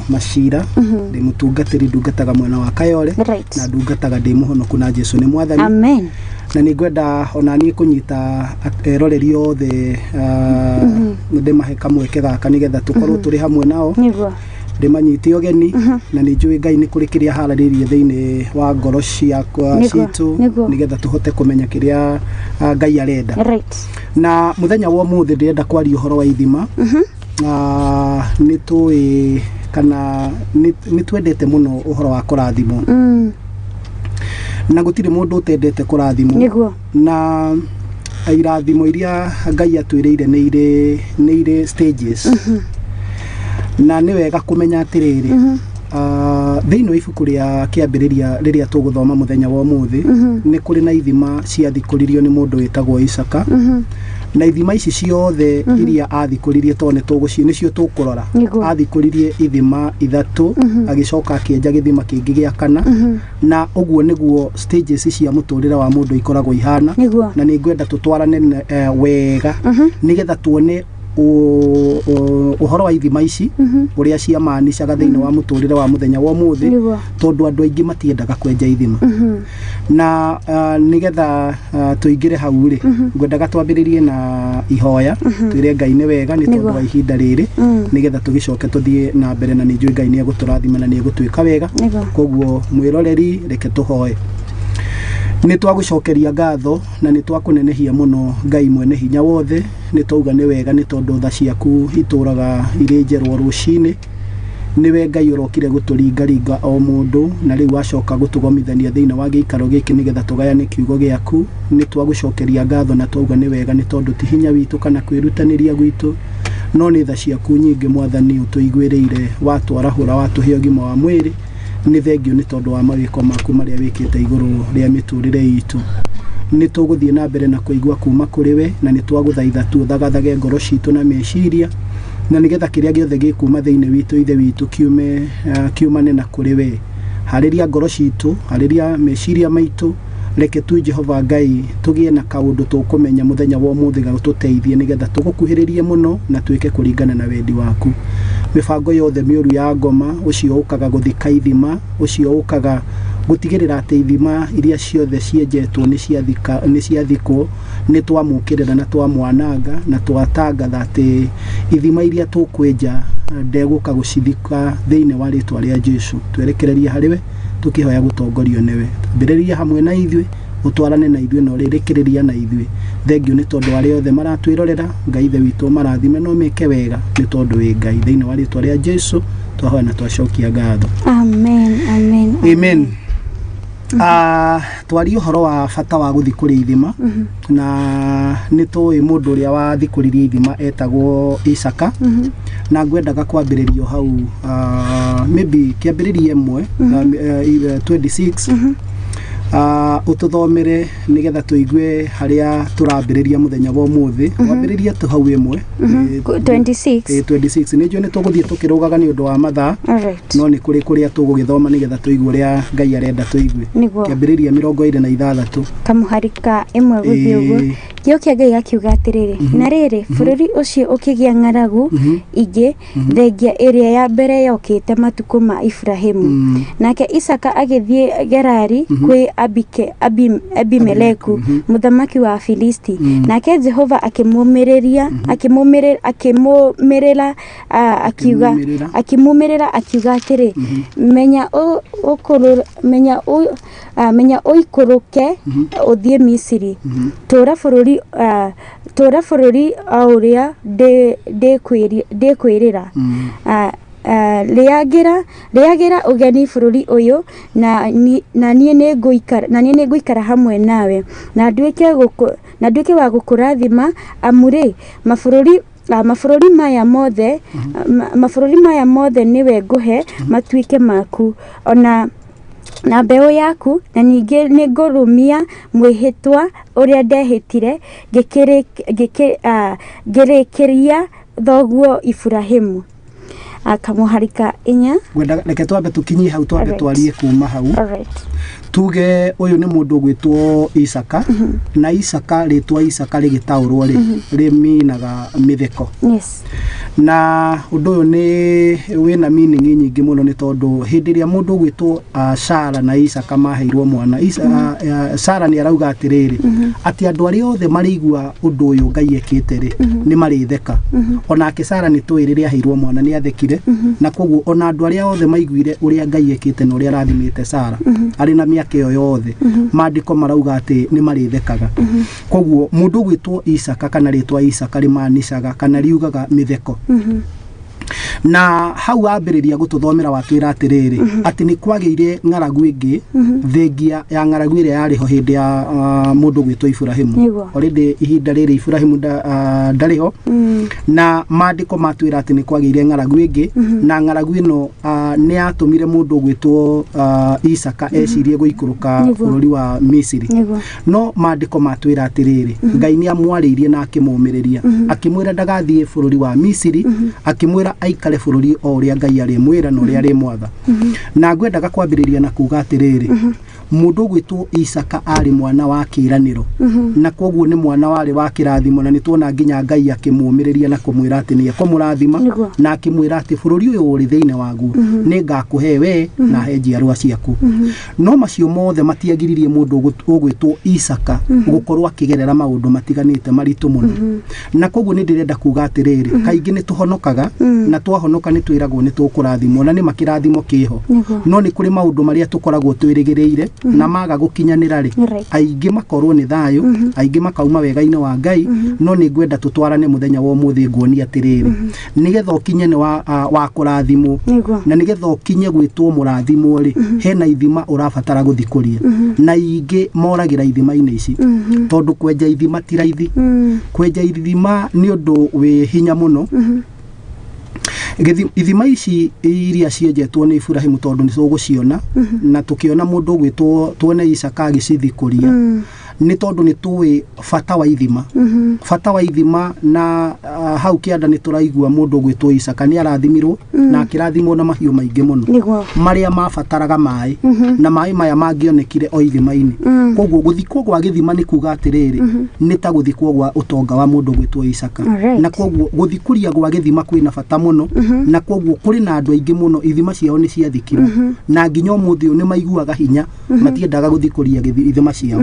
Macira, ndĩ mũtungatĩri, ndungataga mwena wa Kayole. Na ndungataga ndĩ mũhonoku na Jesu nĩ Mwathani. Amen. Na nĩ ngwenda ona niĩ kũnyita eroreri othe, ndĩmahe kamweke gaka nĩgetha tũkorwo tũrĩ hamwe nao. Ndĩmanyite ũgeni, na nĩ njũĩ Ngai nĩ kũrĩ kĩrĩa hararĩirie thĩinĩ wa ngoro ciakwa citũ, nĩgetha tũhote kũmenya kĩrĩa Ngai arenda. Na mũthenya wa ũmũthĩ ndĩrenda kwaria ũhoro wa ithima. Nĩ tũĩ kana nĩ twendete mũno ũhoro wa kũrathimwo, na gũtirĩ mũndũ ũtendete kũrathimwo. Na irathimo iria Ngai atwĩrĩire nĩ irĩ stages, na nĩ wega kũmenya atĩrĩrĩ, thĩinĩ wa ibuku rĩa Kĩambĩrĩria rĩrĩa tũgũthoma mũthenya wa ũmũthĩ, nĩ kũrĩ na ithima ciathikũririo nĩ mũndũ wĩtagwo Isaka. Na ithima ici ciothe iria athikũririe, tondũ nĩ tũgũci nĩcio tũkũrora, athikũririe ithima ithatũ, agĩcoka akĩenja gĩthima kĩngĩ gĩa kana, na ũguo nĩguo stages cia mũtũrĩre wa mũndũ ikoragwo ihana. Na nĩ ngwenda tũtwarane wega nĩgetha tuone ũhoro wa ithima ici ũrĩa ciamanicaga thĩinĩ wa mũtũrĩre wa mũthenya wa ũmũthĩ, tondũ andũ aingĩ matiendaga kwenja ithima. Na nĩgetha tũingĩre hau rĩ, ngwendaga twambĩrĩrie na ihoya, twĩre Ngai nĩ wega nĩ tondũ wa ihinda rĩrĩ, nĩgetha tũgĩcoke tũthiĩ na mbere, na nĩ njũĩ Ngai nĩ egũtũrathima na nĩ egũtwĩka wega. Koguo mwĩroreri, reke tũhoe. Nĩ twagũcokeria ngatho na nĩ twakũnenehia mũno, Ngai mwene hinya wothe. Nĩ twauga nĩ wega nĩ tondũ tha ciaku itũraga irĩ njerũ o rũcinĩ. Nĩwe Ngai ũrokire gũtũringaringa o mũndũ, na rĩu wacoka gũtũgomithania thĩinĩ wa gĩikaro gĩkĩ nĩgetha tũgayane kiugo gĩaku. Nĩ twagũcokeria ngatho na twauga nĩ wega nĩ tondũ ti hinya witũ kana kwĩrutanĩria gwitũ, no nĩ tha ciaku nyingĩ, Mwathani, ũtũiguĩrĩire, watwarahũra, watũhe ũgima wa mwĩrĩ. Nĩ thengio nĩ tondũ wa mawĩko maku marĩa wĩkĩte igũrũ rĩa mĩtũrĩre itũ. Nĩ tũgũthiĩ na mbere na kũigua kuma kũrĩ we, na nĩ twagũthaitha tu ũthagathage ngoro citũ na meciria, na nĩgetha kĩrĩa gĩothe gĩkuma thĩinĩ witũ, Ithe witũ, kiume kiumane na kũrĩ we. Harĩria ngoro citũ, harĩria meciria maitũ. Reke tu, Jehova Ngai, tũgĩe na kaũndũ tũkũmenya mũthenya wa ũmũthĩ gatũteithie nĩgetha tũgũkuhĩrĩrie mũno na twĩke kũringana na wendi waku. Mĩbango yothe mĩũru ya ngoma, ũcio ũkaga gũthika ithima, ũcio ũkaga gũtigĩrĩra atĩ ithima iria ciothe cienjetwo nĩ ciathikwo, nĩ twamũkĩrĩra na twamwananga, na twatangatha atĩ ithima iria tũkwenja ndegũka gũcithika thĩinĩ wa rĩtwa rĩa Jesu. Twerekererie harĩ we tũkĩhoya gũtongorio nĩwe. Ambĩrĩria hamwe na ithuĩ, ũtwarane na ithuĩ, na ũrĩrĩkĩrĩria na ithuĩ. Thengio nĩ tondũ arĩa othe maratwĩrorera. Ngai Ithe witũ, marathime no meke wega nĩ tondũ wĩ Ngai. Thĩinĩ wa rĩtwa rĩa Jesu twahoya na twacokia ngatho. Amen, amen. Amen. Twarie ũhoro wa bata wa gũthikũria ithima, na nĩ tũĩ mũndũ ũrĩa wathikũririe ithima etagwo Isaka, na ngwendaga kwambĩrĩrio hau, maybe kĩambĩrĩria ĩmwe 26, ũtũthomere nĩgetha tũigue harĩa tũrambĩrĩria mũthenya wa ũmũthĩ. Wambĩrĩria tu hau ĩmwe. 26. 26. Nĩ njũĩ nĩ tũgũthiĩ tũkĩrũgaga nĩ ũndũ wa mathaa, no nĩ kũrĩ kũrĩa tũgũgĩthoma nĩgetha tũigue ũrĩa Ngai arenda tũigue. Kĩambĩrĩria 26. Kamũhari ka 1 gũthiĩ ũguo. Kĩo kĩa Ngai gakiuga atĩrĩrĩ, na rĩrĩ, bũrũri ũcio ũkĩgĩa ng'aragu ingĩ thengia ĩrĩa ya mbere yokĩte matukũ ma Iburahĩmu. Nake Isaka agĩthiĩ Gerari kwĩ Abimeleku mũthamaki wa Afilisti. Nake Jehova akĩmũmĩrĩria akĩmũmĩrĩra akiuga Akĩmumĩrĩra. Akĩmumĩrĩra akiuga atĩrĩ, menya ũikũrũke ũthiĩ Misiri, tũũra bũrũri o ũrĩa ndĩkwĩrĩra. Rĩagĩra ũgeni bũrũri ũyũ, na niĩ nĩngũikara hamwe nawe na nduĩke wa gũkũrathima, amu rĩ, mabũrũri maya mothe nĩwe ngũhe matuĩke maku ona na mbeũ yaku, na ningĩ nĩngũrũmia mwĩhĩtwa ũrĩa ndehĩtire ngĩrĩkĩria thoguo Iburahĩmu. Kamũhari ka 4. Ngwenda reke twambe tũkinyie hau, twambe twarie kuma hau. Tuge ũyũ nĩ mũndũ ũgwĩtwo Isaka, na Isaka, rĩtwa Isaka rĩgĩtaũrwo rĩ, rĩminaga mĩtheko. Na ũndũ ũyũ nĩ wĩna meaning nyingĩ mũno, nĩ tondũ hĩndĩ ĩrĩa mũndũ ũgwĩtwo Sara na Isaka maheirwo mwana, Sara nĩ arauga atĩrĩrĩ, atĩ andũ arĩa othe marĩigua ũndũ ũyũ Ngai ekĩte rĩ, nĩ marĩtheka. Onake Sara nĩ tũĩ rĩrĩa aheirwo mwana nĩ athekire, na koguo ona andũ arĩa othe maiguire ũrĩa Ngai ekĩte na ũrĩa arathimĩte Sara arĩ na mĩaka ĩyo yothe, maandĩko marauga atĩ nĩ marĩthekaga. Koguo mũndũ ũgwĩtwo Isaka kana rĩtwa Isaka rĩmanicaga kana riugaga mĩtheko. Na hau wambĩrĩria gũtũthomera watwĩra atĩrĩrĩ, atĩ nĩ kwagĩire ng'aragu ĩngĩ thengia ya ng'aragu ĩrĩa yarĩ ho hĩndĩ ya mũndũ ũgwĩtwo Iburahĩmu. Already ihinda rĩrĩ Iburahĩmu ndarĩ ho, na maandĩko matwĩra atĩ nĩ kwagĩire ng'aragu ĩngĩ, na ng'aragu ĩno nĩ yatũmire mũndũ ũgwĩtwo Isaka ecirie gũikũrũka bũrũri wa Misiri. No maandĩko matwĩra atĩrĩrĩ, Ngai nĩ amwarĩirie na akĩmũmĩrĩria, akĩmwĩra ndagathiĩ bũrũri wa Misiri, akĩmwĩra aikare bũrũri o ũrĩa Ngai arĩmwĩra na ũrĩa arĩmwatha. Na ngwendaga kwambĩrĩria na kuga atĩrĩrĩ, mũndũ ũgwĩtwo Isaka arĩ mwana wa kĩĩranĩro, na koguo nĩ mwana warĩ wa kĩrathimo, na nĩ tuona nginya Ngai akĩmũmĩrĩria na kũmwĩra atĩ nĩ ekũmũrathima, na akĩmwĩra atĩ bũrũri ũyũ ũrĩ thĩinĩ waguo nĩ ngakũhe we na he njiarwa ciaku. No macio mothe matiagiririe mũndũ ũgwĩtwo Isaka gũkorwo akĩgerera maũndũ matiganĩte maritũ mũno. Na koguo nĩ ndĩrenda kuga atĩrĩrĩ, kaingĩ nĩ tũhonokaga, na twahonoka nĩ twĩragwo nĩ tũkũrathimwo, na nĩ makĩrathimo kĩho, no nĩ kũrĩ maũndũ marĩa tũkoragwo twĩrĩgĩrĩire na maga gũkinyanĩra rĩ, aingĩ makorwo nĩ thayũ, aingĩ makauma wega-inĩ wa Ngai. No nĩ ngwenda tũtwarane mũthenya wa ũmũthĩ nguonia atĩrĩrĩ, nĩgetha ũkinye nĩ wa kũrathimwo, na nĩgetha ũkinye gwĩtwo mũrathimwo rĩ, hena ithima ũrabatara gũthikũria, na ingĩ moragĩra ithima-inĩ ici, tondũ kwenja ithima ti raithi. Kwenja ithima nĩ ũndũ wĩ hinya mũno. Ithima ici iria cienjetwo nĩ Iburahĩmu, tondũ nĩ tũgũciona na tũkĩona mũndũ ũgwĩtwo tuone Isaka agĩcithikũria, nĩ tondũ nĩ tũĩ bata wa ithima, bata wa ithima. Na hau kĩanda nĩ tũraigua mũndũ ũgwĩtwo Isaka nĩ arathimirwo, na akĩrathimwo na mahiũ maingĩ mũno marĩa mabataraga maĩ, na maĩ maya mangĩonekire o ithima-inĩ. Koguo gũthikwo gwa gĩthima nĩ kuga atĩrĩrĩ, nĩ ta gũthikwo gwa ũtonga wa mũndũ ũgwĩtwo Isaka. Na koguo gũthikũria gwa gĩthima kwĩna bata mũno, na koguo kũrĩ na andũ aingĩ mũno ithima ciao nĩ ciathikirwo, na nginya ũmũthĩ ũyũ nĩ maiguaga hinya, matiendaga gũthikũria ithima ciao.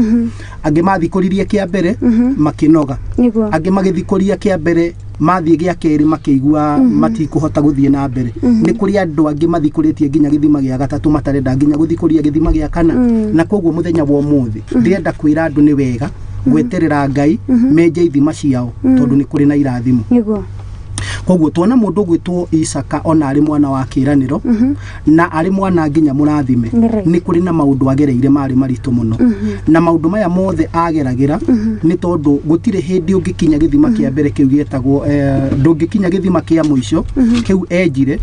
Angĩ mathikũririe kĩa mbere makĩnoga, angĩ magĩthikũria kĩa mbere mathiĩ gĩa kerĩ makĩigua matikũhota gũthiĩ na mbere. Nĩ kũrĩ andũ angĩ mathikũrĩtie nginya gĩthima gĩa gatatũ, matarenda nginya gũthikũria gĩthima gĩa kana. Na koguo mũthenya wa ũmũthĩ ndĩrenda kwĩra andũ nĩ wega gweterera Ngai menje ithima ciao, tondũ nĩ kũrĩ na irathimo. Koguo tuona mũndũ ũgwĩtwo Isaka ona arĩ mwana wa kĩĩranĩro, na arĩ mwana nginya mũrathime, nĩ kũrĩ na maũndũ agereire marĩ maritũ mũno. Na maũndũ maya mothe ageragĩra nĩ tondũ gũtirĩ hĩndĩ ũngĩkinya gĩthima kĩa mbere kĩu gĩetagwo, ndũngĩkinya gĩthima kĩa mũico kĩu enjire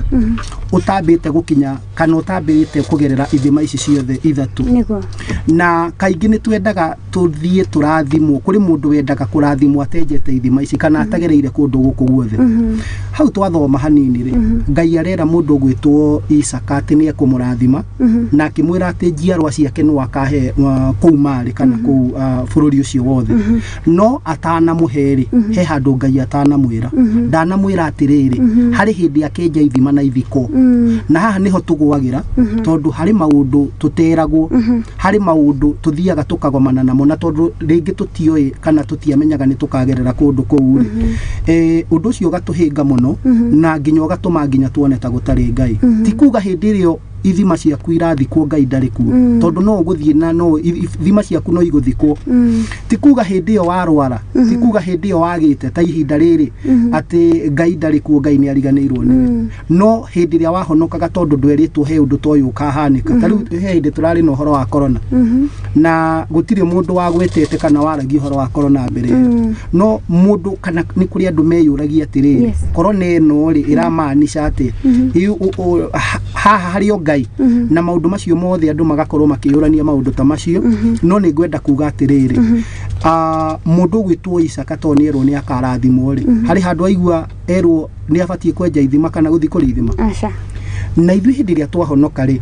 ũtambĩte gũkinya kana ũtambĩte kũgerera ithima ici ciothe ithatũ. Na kaingĩ nĩ twendaga tũthiĩ tũrathimwo, kũrĩ mũndũ wendaga kũrathimwo atenjete ithima ici kana atagereire kũndũ gũkũ guothe. Hau twathoma hanini rĩ, Ngai arera mũndũ ũgwĩtwo Isaka atĩ nĩ ekũmũrathima, na akĩmwĩra atĩ njiarwa ciake no akahe kũu marĩ kana kũu bũrũri ũcio wothe. No atanamũhe rĩ, he handũ Ngai atanamwĩra. Ndanamwĩra atĩrĩrĩ, harĩ hĩndĩ akenja ithima na ithikwo. Na haha nĩho tũgũagĩra, tondũ harĩ maũndũ tũteragwo, harĩ maũndũ tũthiaga tũkagomana namo, na tondũ rĩngĩ tũtioĩ kana tũtiamenyaga nĩ tũkagerera kũndũ kũu rĩ, ũndũ ũcio ũgatũhĩnga mũno, na nginya ũgatũma nginya tuone ta gũtarĩ Ngai. Ti kuga hĩndĩ ĩrĩa ithima ciaku irathikwo Ngai ndarĩ kuo, tondũ no ũgũthiĩ na no ithima ciaku no igũthikwo. Ti kuga hĩndĩ ĩyo warwara, ti kuga hĩndĩ ĩyo wagĩte ta ihinda rĩrĩ atĩ Ngai ndarĩ kuo, Ngai nĩ ariganĩirwo nĩwe. No hĩndĩ ĩrĩa wahonokaga, tondũ ndwerĩtwo he ũndũ ta ũyũ ũkahanĩka. Ta rĩu he hĩndĩ tũrarĩ na ũhoro wa corona, na gũtirĩ mũndũ wagwetete kana waragia ũhoro wa corona mbere ĩyo. No mũndũ kana nĩ kũrĩ andũ meyũragia atĩrĩrĩ, corona ĩno rĩ ĩramaanisha atĩa? Haha harĩ o Ngai? Na maũndũ macio mothe andũ magakorwo makĩyũrania maũndũ ta macio. No nĩ ngwenda kuga atĩrĩrĩ, Mũndũ ũgwĩtwo Isaka to nĩ erwo nĩ akarathimwo rĩ, harĩ handũ aigua erwo nĩ abatiĩ kwenja ithima kana gũthiĩ kũrĩ ithima. Aca. Na ithuĩ hĩndĩ ĩrĩa twahonoka rĩ,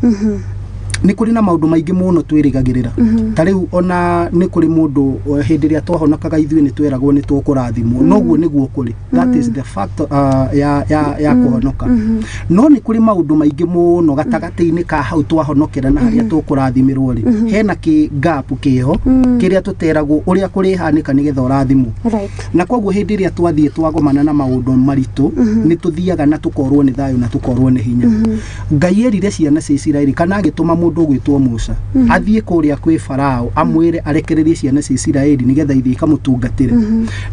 nĩ kũrĩ na maũndũ maingĩ mũno twĩrĩgagĩrĩra. Ta rĩu ona nĩ kũrĩ mũndũ hĩndĩ ĩrĩa twahonokaga ithuĩ nĩ tweragwo nĩ tũkũrathimwo, noguo nĩguo kũrĩ. That is the fact ya kũhonoka. No nĩ kũrĩ maũndũ maingĩ mũno gatagatĩ-inĩ ka hau twahonokera na harĩa tũkũrathimĩrwo rĩ, hena kĩ gap kĩho kĩrĩa tũteragwo ũrĩa kũrĩhanĩka nĩgetha ũrathimwo. Na koguo hĩndĩ ĩrĩa twathiĩ twagomana na maũndũ maritũ, nĩ tũthiaga na tũkorwo nĩ thayũ na tũkorwo nĩ hinya. Ngai erire ciana cia Isiraeli kana agĩtũma mũndũ ũgwĩtwo Musa athiĩ kũrĩa kwĩ Farao amwĩre arekererie ciana cia Isiraeli nĩgetha ithiĩ ikamũtungatĩre.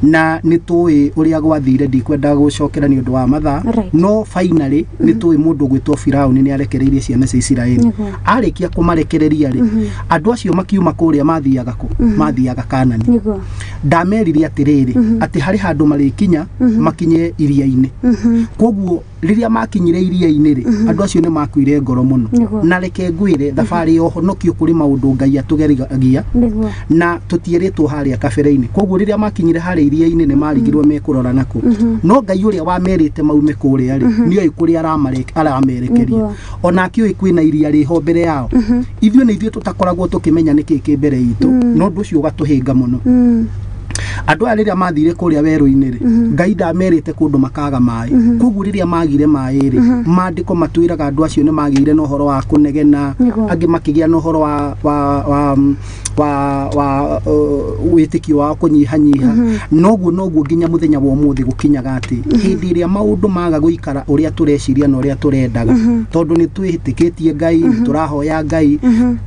Na nĩ tũĩ ũrĩa gwathire, ndikwenda gũcokera nĩ ũndũ wa mathaa, no finally nĩ tũĩ mũndũ ũgwĩtwo Firauni nĩ arekereirie ciana cia Isiraeli. Arĩkia kũmarekereria rĩ, andũ acio makiuma kũrĩa mathiaga kũ? Mathiaga Kanani. Ndamerire atĩrĩrĩ, atĩ harĩ handũ marĩkinya makinye iria-inĩ. Koguo rĩrĩa makinyire iria-inĩ rĩ, andũ acio nĩ makuire ngoro mũno. Na reke ngwĩre, thabarĩ ya ũhonokio kũrĩ maũndũ Ngai atũgeragia na tũtierĩtwo harĩa kabere-inĩ. Koguo rĩrĩa makinyire harĩa iria-inĩ nĩ marigirwo mekũrora nakũ. No Ngai ũrĩa wamerĩte maume kũrĩa rĩ, nĩoĩ kũrĩa aramerekeria. Ona akĩũĩ kwĩna iria rĩho mbere yao. Ithuĩ nĩ ithuĩ tũtakoragwo tũkĩmenya nĩkĩ kĩ mbere itũ, no ũndũ ũcio ũgatũhĩnga mũno. Andũ aya rĩrĩa mathire kũrĩa werũ-inĩ rĩ, Ngai ndamerĩte kũndũ makaga maĩ. Koguo rĩrĩa magire maĩ rĩ, maandĩko matwĩraga andũ acio nĩ magĩire na ũhoro wa kũnegena, angĩ makĩgĩa na ũhoro wa wĩtĩkio wao kũnyihanyiha. Noguo nginya mũthenya wa ũmũthĩ gũkinyaga atĩ hĩndĩ ĩrĩa maũndũ maga gũikara ũrĩa tũreciria na ũrĩa tũrendaga, tondũ nĩ twĩtĩkĩtie Ngai, nĩ tũrahoya Ngai,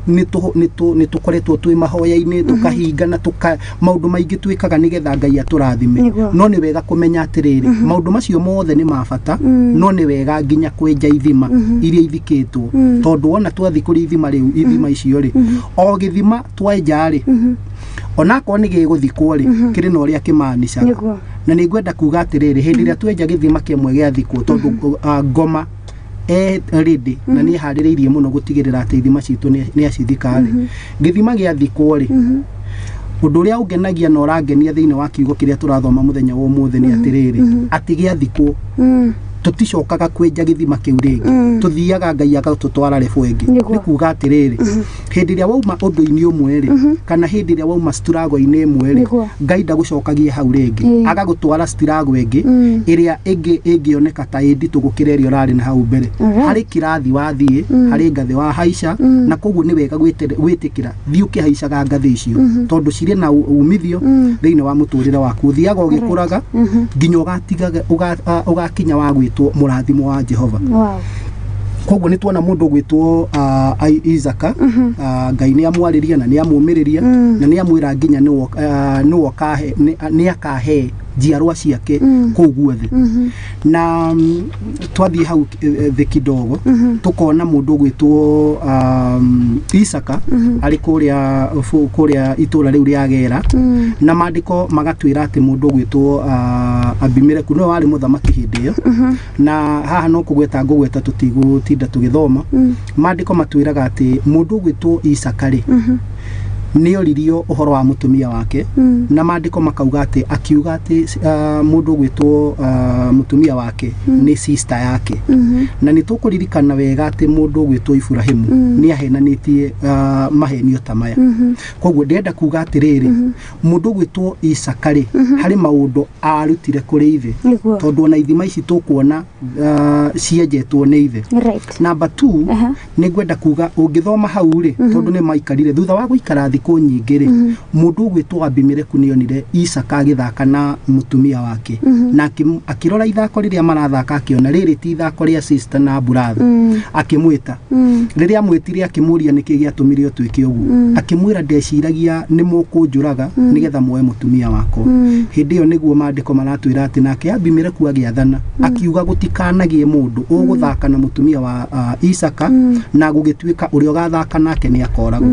nĩ tũkoretwo twĩ mahoya-inĩ, tũkahinga na maũndũ maingĩ twĩkaga nĩgetha Ngai atũrathime. No nĩ wega kũmenya atĩrĩrĩ, maũndũ macio mothe nĩ ma bata, no nĩ wega nginya kwenja ithima iria ithikĩtwo, tondũ wona twathiĩ kũrĩ ithima rĩu, ithima icio rĩ, o gĩthima twenja rĩ, onakorwo nĩ gĩgũthikwo rĩ, kĩrĩ na ũrĩa kĩmanicaga. Na nĩ ngwenda kuga atĩrĩrĩ, hĩndĩ ĩrĩa twenja gĩthima kĩmwe gĩathikwo, tondũ ngoma ready na nĩ harĩrĩirie mũno gũtigĩrĩra atĩ ithima citũ nĩ acithika rĩ, gĩthima gĩathikwo rĩ, ũndũ ũrĩa ũngenagia na ũrangenia thĩinĩ wa kiugo kĩrĩa tũrathoma mũthenya wa ũmũthĩ nĩ atĩrĩrĩ, atĩ gĩathikwo tũticokaga kwenja gĩthima kĩu rĩngĩ, tũthiaga Ngai agatũtwara level ĩngĩ. Nĩ kuga atĩrĩrĩ, hĩndĩ ĩrĩa wauma ũndũ-inĩ ũmwe rĩ, kana hĩndĩ ĩrĩa wauma struggle-inĩ ĩmwe rĩ, Ngai ndagũcokagia hau rĩngĩ, agagũtwara struggle ĩngĩ ĩrĩa ĩngĩ ĩngĩoneka ta ĩ nditũ gũkĩra ĩrĩa ũrarĩ na hau mbere. Harĩ kĩrathi wathiĩ, harĩ ngathĩ wahaica, na koguo nĩ wega gwĩtĩkĩra thiĩ ũkĩhaicaga ngathĩ icio, tondũ cirĩ na umithio thĩinĩ wa mũtũrĩre waku. Ũthiaga ũgĩkũraga nginya ũgakinya wa gwĩtwo mũrathimo wa Jehova. Koguo nĩ tuona mũndũ ũgwĩtwo Isaka, Ngai nĩ amwarĩria na nĩ amũmĩrĩria na nĩ amwĩra nginya nĩ akahe njiarwa ciake kũu guothe. Na twathiĩ hau thĩ kidogo, tũkona mũndũ ũgwĩtwo Isaka arĩ kũrĩa itũra rĩu rĩa Gera, na maandĩko magatwĩra atĩ mũndũ ũgwĩtwo Abimeleku nĩwe warĩ mũthamaki hĩndĩ ĩyo. Na haha no kũgweta ngũgweta, tũtigũtinda tũgĩthoma. Maandĩko matwĩraga atĩ mũndũ ũgwĩtwo Isaka rĩ, nĩ oririo ũhoro wa mũtumia wake, na maandĩko makauga atĩ akiuga atĩ mũndũ ũgwĩtwo mũtumia wake nĩ sister yake. Na nĩ tũkũririkana wega atĩ mũndũ ũgwĩtwo Ibrahimu nĩ ahenanĩtie mahenio ta maya. Koguo ndĩrenda kuga atĩrĩrĩ, mũndũ ũgwĩtwo Isaka rĩ, harĩ maũndũ arutire kũrĩ ithe, tondũ ona ithima ici tũkuona cienjetwo nĩ ithe. Number 2, nĩ ngwenda kuga ũngĩthoma hau rĩ, tondũ nĩ maikarire thutha wa gũikara thikũ nyingĩ rĩ, mũndũ ũgwĩtwo Abimeleku nĩ onire Isaka agĩthaka na mũtumia wake, na akĩrora ithako rĩrĩa marathaka, akĩona rĩrĩ ti ithako rĩa sister na brother, akĩmwĩta. Rĩrĩa amwĩtire akĩmũria nĩkĩ gĩatũmire ũtuĩke ũguo, akĩmwĩra ndeciragia nĩ mũkũnjũraga nĩgetha muoe mũtumia wakwa. Hĩndĩ ĩyo nĩguo maandĩko maratwĩra atĩ nake Abimeleku agĩathana akiuga gũtikanagĩe mũndũ ũgũthaka na mũtumia wa Isaka, na gũgĩtuĩka ũrĩa ũgathaka nake nĩ akoragwo.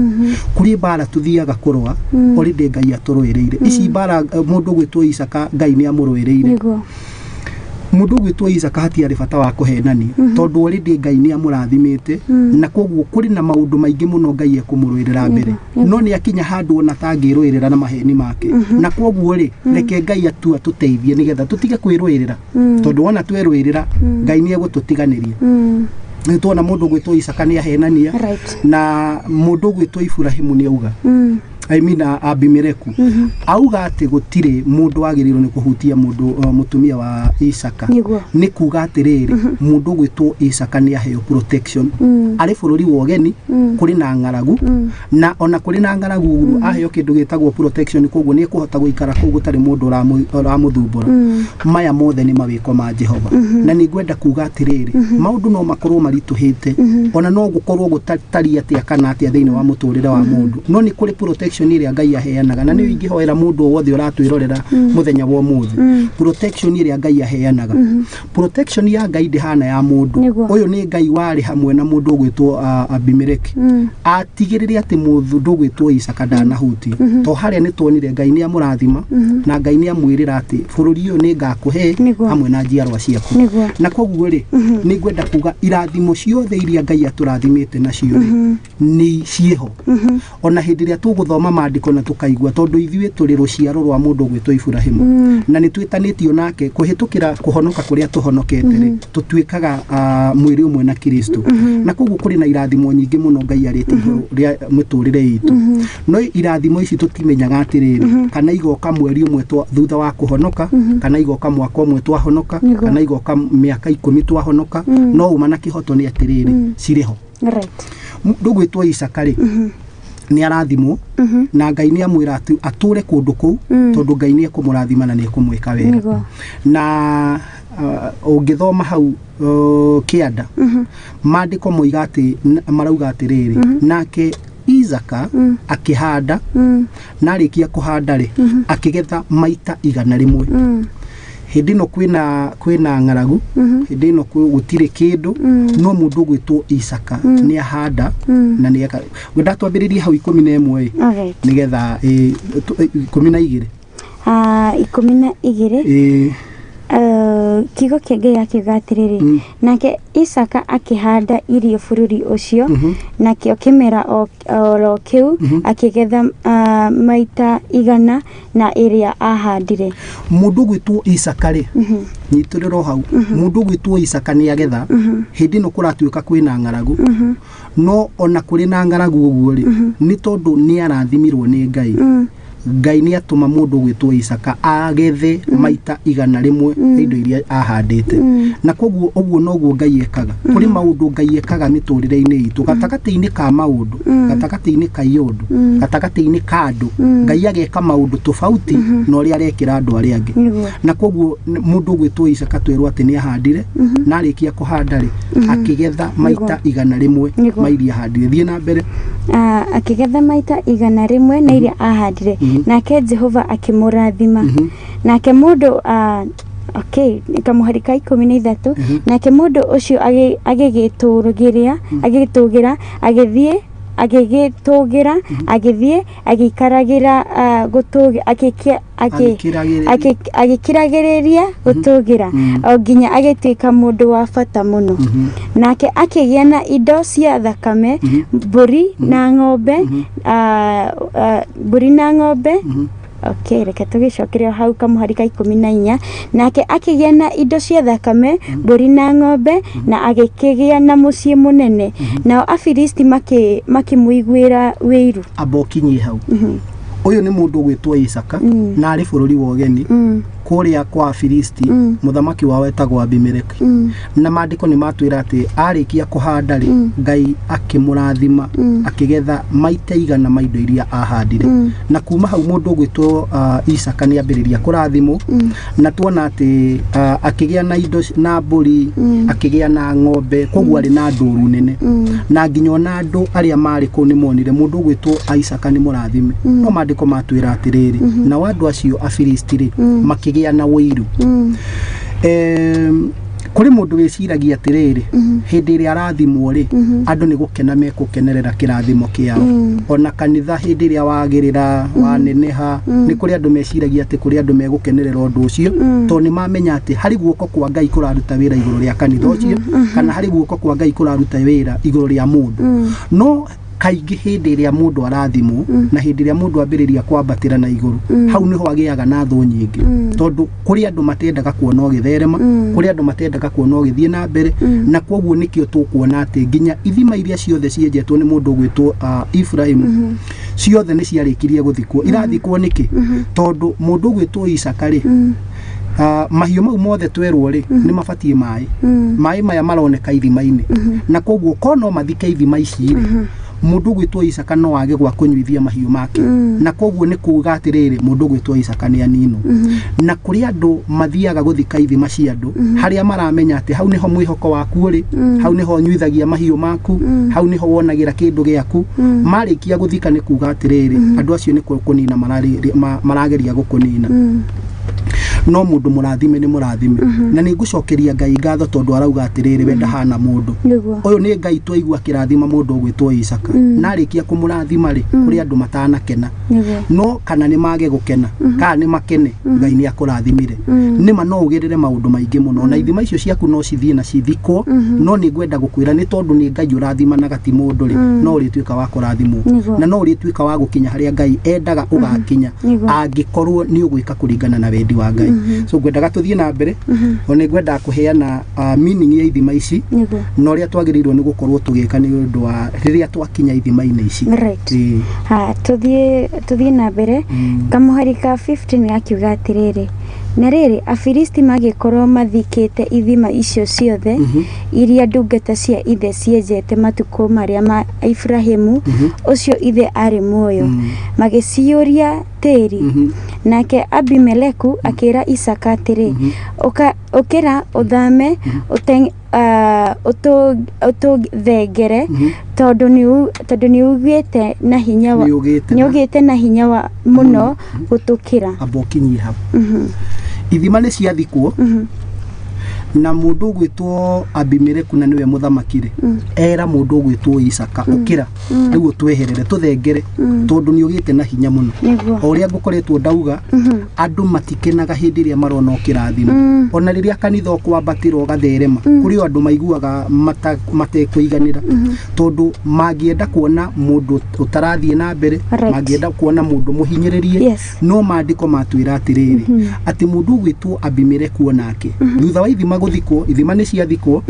Kũrĩ mbara tũthiaga kũrũa, already Ngai atũrũĩrĩire. Ici mbara mũndũ ũgwĩtwo Isaka Ngai nĩ amũrũĩrĩire. Mũndũ ũgwĩtwo Isaka hatiarĩ bata wa kũhenania tondũ already Ngai nĩ amũrathimĩte na koguo kũrĩ na maũndũ maingĩ mũno Ngai ekũmũrũĩrĩra mbere no nĩ akinya handũ ona tangĩrũĩrĩra na maheni make na koguo rĩ reke Ngai atũteithie nĩgetha tũtige kwĩrũĩrĩra tondũ wona twerũĩrĩra Ngai nĩ egũtũtiganĩria. Nĩ tuona mũndũ ũgwĩtwo Isaka nĩ ahenania na mũndũ ũgwĩtwo Ibrahimu nĩ auga I mean Abimeleku auga atĩ gũtirĩ mũndũ wagĩrĩirwo nĩ kũhutia mũndũ mũtumia wa Isaka nĩ kuga atĩrĩrĩ mũndũ ũgwĩtwo Isaka nĩ aheo protection arĩ bũrũri wa ũgeni kũrĩ na ng'aragu na ona kũrĩ na ng'aragu aheo kĩndũ gĩtagwo protection koguo nĩ ekũhota gũikara kũu gũtarĩ mũndũ ũramũthumbũra. Maya mothe nĩ mawĩko ma Jehova na nĩ ngwenda kuga atĩrĩrĩ maũndũ no makorwo maritũhĩte ona no gũkorwo gũtari atĩa kana atĩa thĩinĩ wa mũtũrĩre wa mũndũ no nĩ kũrĩ protection ĩrĩa Ngai aheanaga na nĩyo ingĩhoera mũndũ o wothe ũratwĩrorera mũthenya wa ũmũthĩ protection ĩrĩa Ngai aheanaga. Protection ya Ngai ndĩhana ya mũndũ. Ũyũ nĩ Ngai warĩ hamwe na mũndũ ũgwĩtwo Abimeleki atigĩrĩre atĩ mũndũ ũgwĩtwo Isaka ndanahutia to harĩa nĩ tuonire Ngai nĩ amũrathima na Ngai nĩ amwĩrĩra atĩ bũrũri ũyũ nĩ ngakũhe hamwe na njiarwa ciaku na koguo rĩ nĩ ngwenda kuga irathimo ciothe iria Ngai atũrathimĩte nacio rĩ nĩ ciĩho ona hĩndĩ ĩrĩa tũgũthoma maandĩko na tũkaigua tondũ ithuĩ tũrĩ rũciaro rwa mũndũ ũgwĩtwo Ibrahimu na nĩ twĩtanĩtio nake kũhĩtũkĩra kũhonoka kũrĩa tũhonokete rĩ tũtuĩkaga mwĩrĩ ũmwe na Kristo na koguo kũrĩ na irathimo nyingĩ mũno Ngai arĩte igũrũ rĩa mĩtũrĩre itũ no irathimo ici tũtimenyaga atĩrĩrĩ kana igoka mweri ũmwe thutha wa kũhonoka kana igoka mwaka ũmwe twahonoka kana igoka mĩaka 10 twahonoka no uma na kĩhoto nĩ atĩrĩrĩ cirĩ ho. Ndũgwĩtwo Isaka rĩ nĩ arathimwo na Ngai nĩ amwĩra atũre kũndũ kũu tondũ Ngai nĩ ekũmũrathima na nĩ ekũmwĩka wega na ũngĩthoma hau kĩanda maandĩko moiga atĩ marauga atĩrĩrĩ nake Isaka akĩhanda na arĩkia kũhanda rĩ akĩgetha maita 100. Hĩndĩ ĩno kwĩna ng'aragu hĩndĩ ĩno gũtirĩ kĩndũ no mũndũ ũgwĩtwo Isaka nĩ ahanda na nĩ eka ngwenda twambĩrĩrie hau 11 nĩgetha 12 12 kiugo kĩa Ngai akiuga atĩrĩrĩ nake Isaka akĩhanda irio bũrũri ũcio nakĩo kĩmera oro kĩu akĩgetha maita 100 na ĩrĩa ahandire. Mũndũ ũgwĩtwo Isaka rĩ nyitũrĩro hau mũndũ ũgwĩtwo Isaka nĩ agetha hĩndĩ ĩno kũratuĩka kwĩna ng'aragu no ona kũrĩ na ng'aragu ũguo rĩ nĩ tondũ nĩ arathimirwo nĩ Ngai. Ngai nĩ atũma mũndũ ũgwĩtwo Isaka agethe maita 100 indo iria ahandĩte na koguo ũguo noguo Ngai ekaga. Kũrĩ maũndũ Ngai ekaga mĩtũrĩre-inĩ itũ gatagatĩ-inĩ ka maũndũ gatagatĩ-inĩ ka iũndũ gatagatĩ-inĩ ka andũ Ngai ageka maũndũ tofauti na ũrĩa arekĩra andũ arĩa angĩ na koguo mũndũ ũgwĩtwo Isaka twerwo atĩ nĩ ahandire na arĩkia kũhanda rĩ akĩgetha maita 100 ma iria ahandire. Thiĩ na mbere. Akĩgetha maita 100 na iria ahandire nake Jehova akĩmũrathima nake mũndũ okay kamũhari ka 13 nake mũndũ ũcio agĩgĩtũgĩra agĩthiĩ agĩgĩtũgĩra agĩthiĩ agĩikaragĩra agĩkiragĩrĩria gũtũgĩra o nginya agĩtuĩka mũndũ wa bata mũno nake akĩgĩa na indo cia thakame mbũri na ng'ombe mbũri na ng'ombe okay reke tũgĩcokere hau kamũhari ka 14 nake akĩgĩa na indo cia thakame mbũri na ng'ombe na agĩkĩgĩa na mũciĩ mũnene nao Afilisti makĩmũiguĩra wĩiru. Amba ũkinyie hau. Ũyũ nĩ mũndũ ũgwĩtwo Isaka na arĩ bũrũri wa ũgeni kũrĩa kwa Afilisti mũthamaki wao etagwo Abimeleki na maandĩko nĩ matwĩra atĩ arĩkia kũhanda rĩ Ngai akĩmũrathima akĩgetha maita 100 ma indo iria ahandire na kuma hau mũndũ ũgwĩtwo Isaka nĩ ambĩrĩria kũrathimwo na tuona atĩ akĩgĩa na indo na mbũri akĩgĩa na ng'ombe koguo arĩ na ndũru nene na nginya ona andũ arĩa marĩ kũu nĩ monire mũndũ ũgwĩtwo Isaka nĩ mũrathime no maandĩko matwĩra atĩrĩrĩ nao andũ acio Afilisti rĩ makĩgĩa na ũiru. Kũrĩ mũndũ wĩciragia atĩrĩrĩ, hĩndĩ ĩrĩa arathimwo rĩ, andũ nĩ gũkena mekũkenerera kĩrathimo kĩao. Ona kanitha hĩndĩ ĩrĩa wagĩrĩra, waneneha, nĩ kũrĩ andũ meciragia atĩ kũrĩ andũ megũkenerera ũndũ ũcio, tondũ nĩ mamenya atĩ harĩ guoko kwa Ngai kũraruta wĩra igũrũ rĩa kanitha ũcio, kana harĩ guoko kwa Ngai kũraruta wĩra igũrũ rĩa mũndũ. No kaingĩ hĩndĩ ĩrĩa mũndũ arathimwo na hĩndĩ ĩrĩa mũndũ ambĩrĩria kwambatĩra na igũrũ, hau nĩho agĩaga na thũ nyingĩ, tondũ kũrĩ andũ matendaga kuona ũgĩtherema, kũrĩ andũ matendaga kuona ũgĩthiĩ na mbere. Na koguo nĩkĩo tũkuona atĩ nginya ithima iria ciothe cienjetwo nĩ mũndũ ũgwĩtwo Ibrahim ciothe nĩ ciarĩkirie gũthikwo. Irathikwo nĩkĩ? Tondũ mũndũ ũgwĩtwo Isaka rĩ, mahiũ mau mothe twerwo rĩ, nĩ mabatiĩ maĩ. Maĩ maya maroneka ithima-inĩ, na koguo ko no mathike ithima ici rĩ, mũndũ ũgwĩtwo Isaka no age gwa kũnyuithia mahiũ make. Na koguo nĩ kuga atĩrĩrĩ, mũndũ ũgwĩtwo Isaka nĩ aninwo. Na kũrĩ andũ mathiaga gũthika ithima cia andũ, harĩa maramenya atĩ hau nĩho mwĩhoko waku ũrĩ, hau nĩho ũnyuithagia mahiũ maku, hau nĩho wonagĩra kĩndũ gĩaku. Marĩkia gũthika nĩ kuga atĩrĩrĩ, andũ acio nĩ kũnina marageria gũkũnina. No mũndũ mũrathime nĩ mũrathime. Na nĩ ngũcokeria Ngai ngatho, tondũ arauga atĩrĩrĩ, we ndahana mũndũ. Ũyũ nĩ Ngai twaigua akĩrathima mũndũ ũgwĩtwo Isaka. Na arĩkia kũmũrathima rĩ, kũrĩ andũ matanakena. No kana nĩ mage gũkena, kana nĩ makene, Ngai nĩ akũrathimire. Nĩma no ũgerere maũndũ maingĩ mũno, na ithima icio ciaku no cithiĩ na cithikwo. No nĩ ngwenda gũkwĩra, nĩ tondũ nĩ Ngai ũrathimanaga ti mũndũ rĩ, no ũrĩtuĩka wa kũrathimwo, na no ũrĩtuĩka wa gũkinya harĩa Ngai endaga ũgakinya, angĩkorwo nĩ ũgwĩka kũringana na wendi wa Ngai. So ngwendaga tũthiĩ na mbere. O nĩ ngwendaga kũheana meaning ya ithima ici na ũrĩa twagĩrĩirwo nĩ gũkorwo tũgĩka nĩ ũndũ wa rĩrĩa twakinya ithima-inĩ ici. Ha, tũthiĩ na mbere. Kamũhari ka 15 gakiuga atĩrĩrĩ, na rĩrĩ, Afilisti magĩkorwo mathikĩte ithima icio ciothe iria ndungata cia ithe cienjete matukũ marĩa ma Ibrahimu ũcio ithe arĩ muoyo, magĩciyũria tĩri. Nake Abimeleku akĩra Isaka atĩrĩ, ũkĩra ũthame, ũtũthengere, tondũ nĩ ũgĩte na hinya wa Nĩũgĩte nĩ ũgĩte na hinya wa mũno gũtũkĩra. Amba ũkinyie hau. Ithima nĩ ciathikwo, na mũndũ ũgwĩtwo Abimeleku, na nĩwe mũthamaki rĩ, era mũndũ ũgwĩtwo Isaka, ũkĩra rĩu ũtweherere, tũthengere, tondũ nĩ ũgĩte na hinya mũno. O ũrĩa ngũkoretwo ndauga, andũ matikenaga hĩndĩ ĩrĩa marona ũkĩrathimwo. Ona rĩrĩa kanitha ũkwambatĩra ũgatherema, kũrĩ o andũ maiguaga matekũiganĩra, tondũ mangĩenda kuona mũndũ ũtarathiĩ na mbere, mangĩenda kuona mũndũ mũhinyĩrĩrie. No maandĩko matwĩra atĩrĩrĩ, atĩ mũndũ ũgwĩtwo Abimeleku onake thutha wa ithima gũthikwo, ithima nĩ ciathikwo.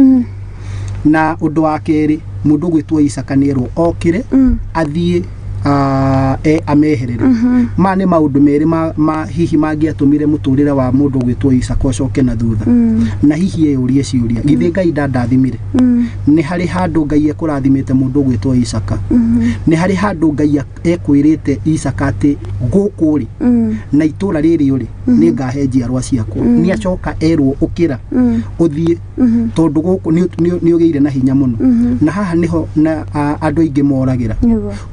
Na ũndũ wa kerĩ, mũndũ ũgwĩtwo Isaka nĩerwo okĩre, athiĩ ameherere. Maya nĩ maũndũ merĩ ma hihi mangĩatũmire mũtũrĩre wa mũndũ ũgwĩtwo Isaka ũcoke na thutha, na hihi eyũrie ciũria, githĩ Ngai ndandathimire? Nĩ harĩ handũ Ngai ekũrathimĩte mũndũ ũgwĩtwo Isaka. Nĩ harĩ handũ Ngai ekwĩrĩte Isaka atĩ gũkũ rĩ, na itũra rĩrĩ ũrĩ, nĩ ngahe njiarwa ciakwa. Nĩ acoka erwo, ũkĩra ũthiĩ, tondũ gũkũ nĩ ũgĩire na hinya mũno. Na haha nĩho na andũ aingĩ moragĩra.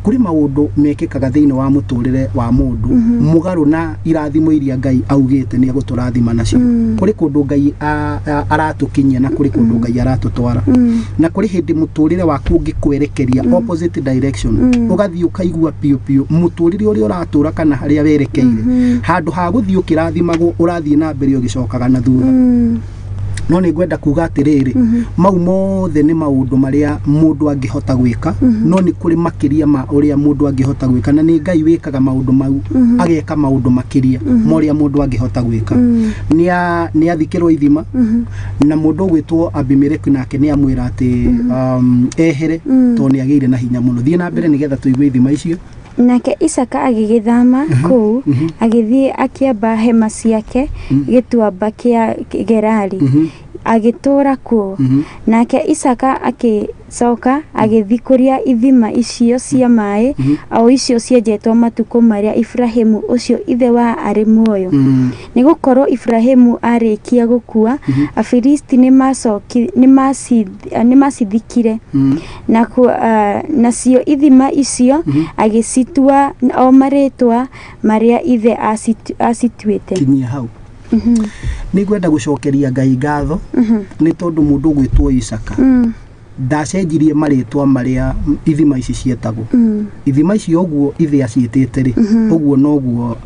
Kũrĩ maũndũ mekĩkaga thĩinĩ wa mũtũrĩre wa mũndũ mũgarũ na irathimo iria Ngai augĩte nĩ egũtũrathima nacio. Kũrĩ kũndũ Ngai aratũkinyia, na kũrĩ kũndũ Ngai aratũtwara, na kũrĩ hĩndĩ mũtũrĩre waku ũngĩkwerekeria opposite direction, ũgathiĩ ũkaigua piũ piũ mũtũrĩre ũrĩa ũratũra kana harĩa werekeire, handũ ha gũthiĩ ũkĩrathimagwo, ũrathiĩ na mbere ũgĩcokaga na thutha. No nĩ ngwenda kuga atĩrĩrĩ, mau mothe nĩ maũndũ marĩa mũndũ angĩhota gwĩka, no nĩ kũrĩ makĩria ma ũrĩa mũndũ angĩhota gwĩka, na nĩ Ngai wĩkaga maũndũ mau, ageka maũndũ makĩria ma ũrĩa mũndũ angĩhota gwĩka. Nĩ athikĩrwo ithima, na mũndũ ũgwĩtwo Abimeleku nake nĩ amwĩra atĩ ehere, tondũ nĩ agĩire na hinya mũno. Thiĩ na mbere nĩgetha tũigue ithima icio. Nake Isaka agĩgĩthama kũu, agĩthiĩ akĩamba hema ciake gĩtuamba kĩa Gerari, agĩtũũra kuo. Nake Isaka agĩcoka agĩthiĩ kũrĩa ithima icio cia maĩ, o icio cienjetwo matukũ marĩa Ibrahimu ũcio ithe wa arĩ muoyo. Nĩ gũkorwo Ibrahimu arĩkia gũkua, Afilisti nĩmacithikire. Nacio ithima icio agĩcitua o marĩtwa marĩa ithe acituĩte. Kinyia hau. Nĩ ngwenda gũcokeria Ngai ngatho nĩ tondũ mũndũ ũgwĩtwo Isaka ndacenjirie marĩtwa marĩa ithima ici cietagwo. Ithima ici ũguo ithe aciĩtĩte rĩ, ũguo noguo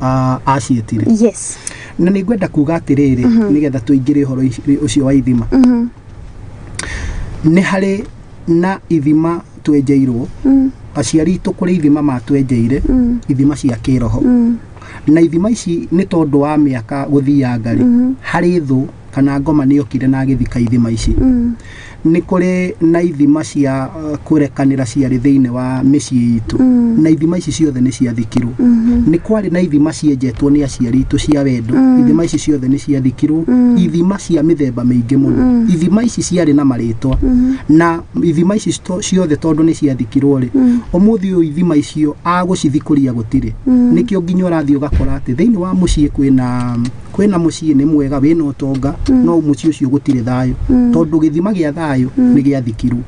aciĩtire. Na nĩ ngwenda kuga atĩrĩrĩ, nĩgetha tũingĩre ũhoro ũcio wa ithima, nĩ harĩ na ithima twenjeirwo aciari itũ, kũrĩ ithima matwenjeire, ithima cia kĩroho. Na ithima ici nĩ tondũ wa mĩaka gũthianga rĩ, harĩ thũ kana ngoma nĩ yokire na agĩthika ithima ici. Nĩ kũrĩ na ithima cia kũrekanĩra ciarĩ thĩinĩ wa mĩciĩ itũ, na ithima ici ciothe nĩ ciathikirwo. Nĩ kwarĩ na ithima cienjetwo nĩ aciari itũ cia wendo, ithima ici ciothe nĩ ciathikirwo. Ithima cia mĩthemba mĩingĩ mũno, ithima ici ciarĩ na marĩtwa, na ithima ici ciothe tondũ nĩ ciathikirwo rĩ, ũmũthĩ ũyũ ithima icio agũcithikũria gũtirĩ. Nĩkĩo nginya ũrathiĩ ũgakora atĩ thĩinĩ wa mũciĩ kwĩna mũciĩ nĩ mwega wĩna ũtonga, no mũciĩ ũcio gũtirĩ thayũ, tondũ gĩthima gĩa thayũ nĩ gĩathikirwo.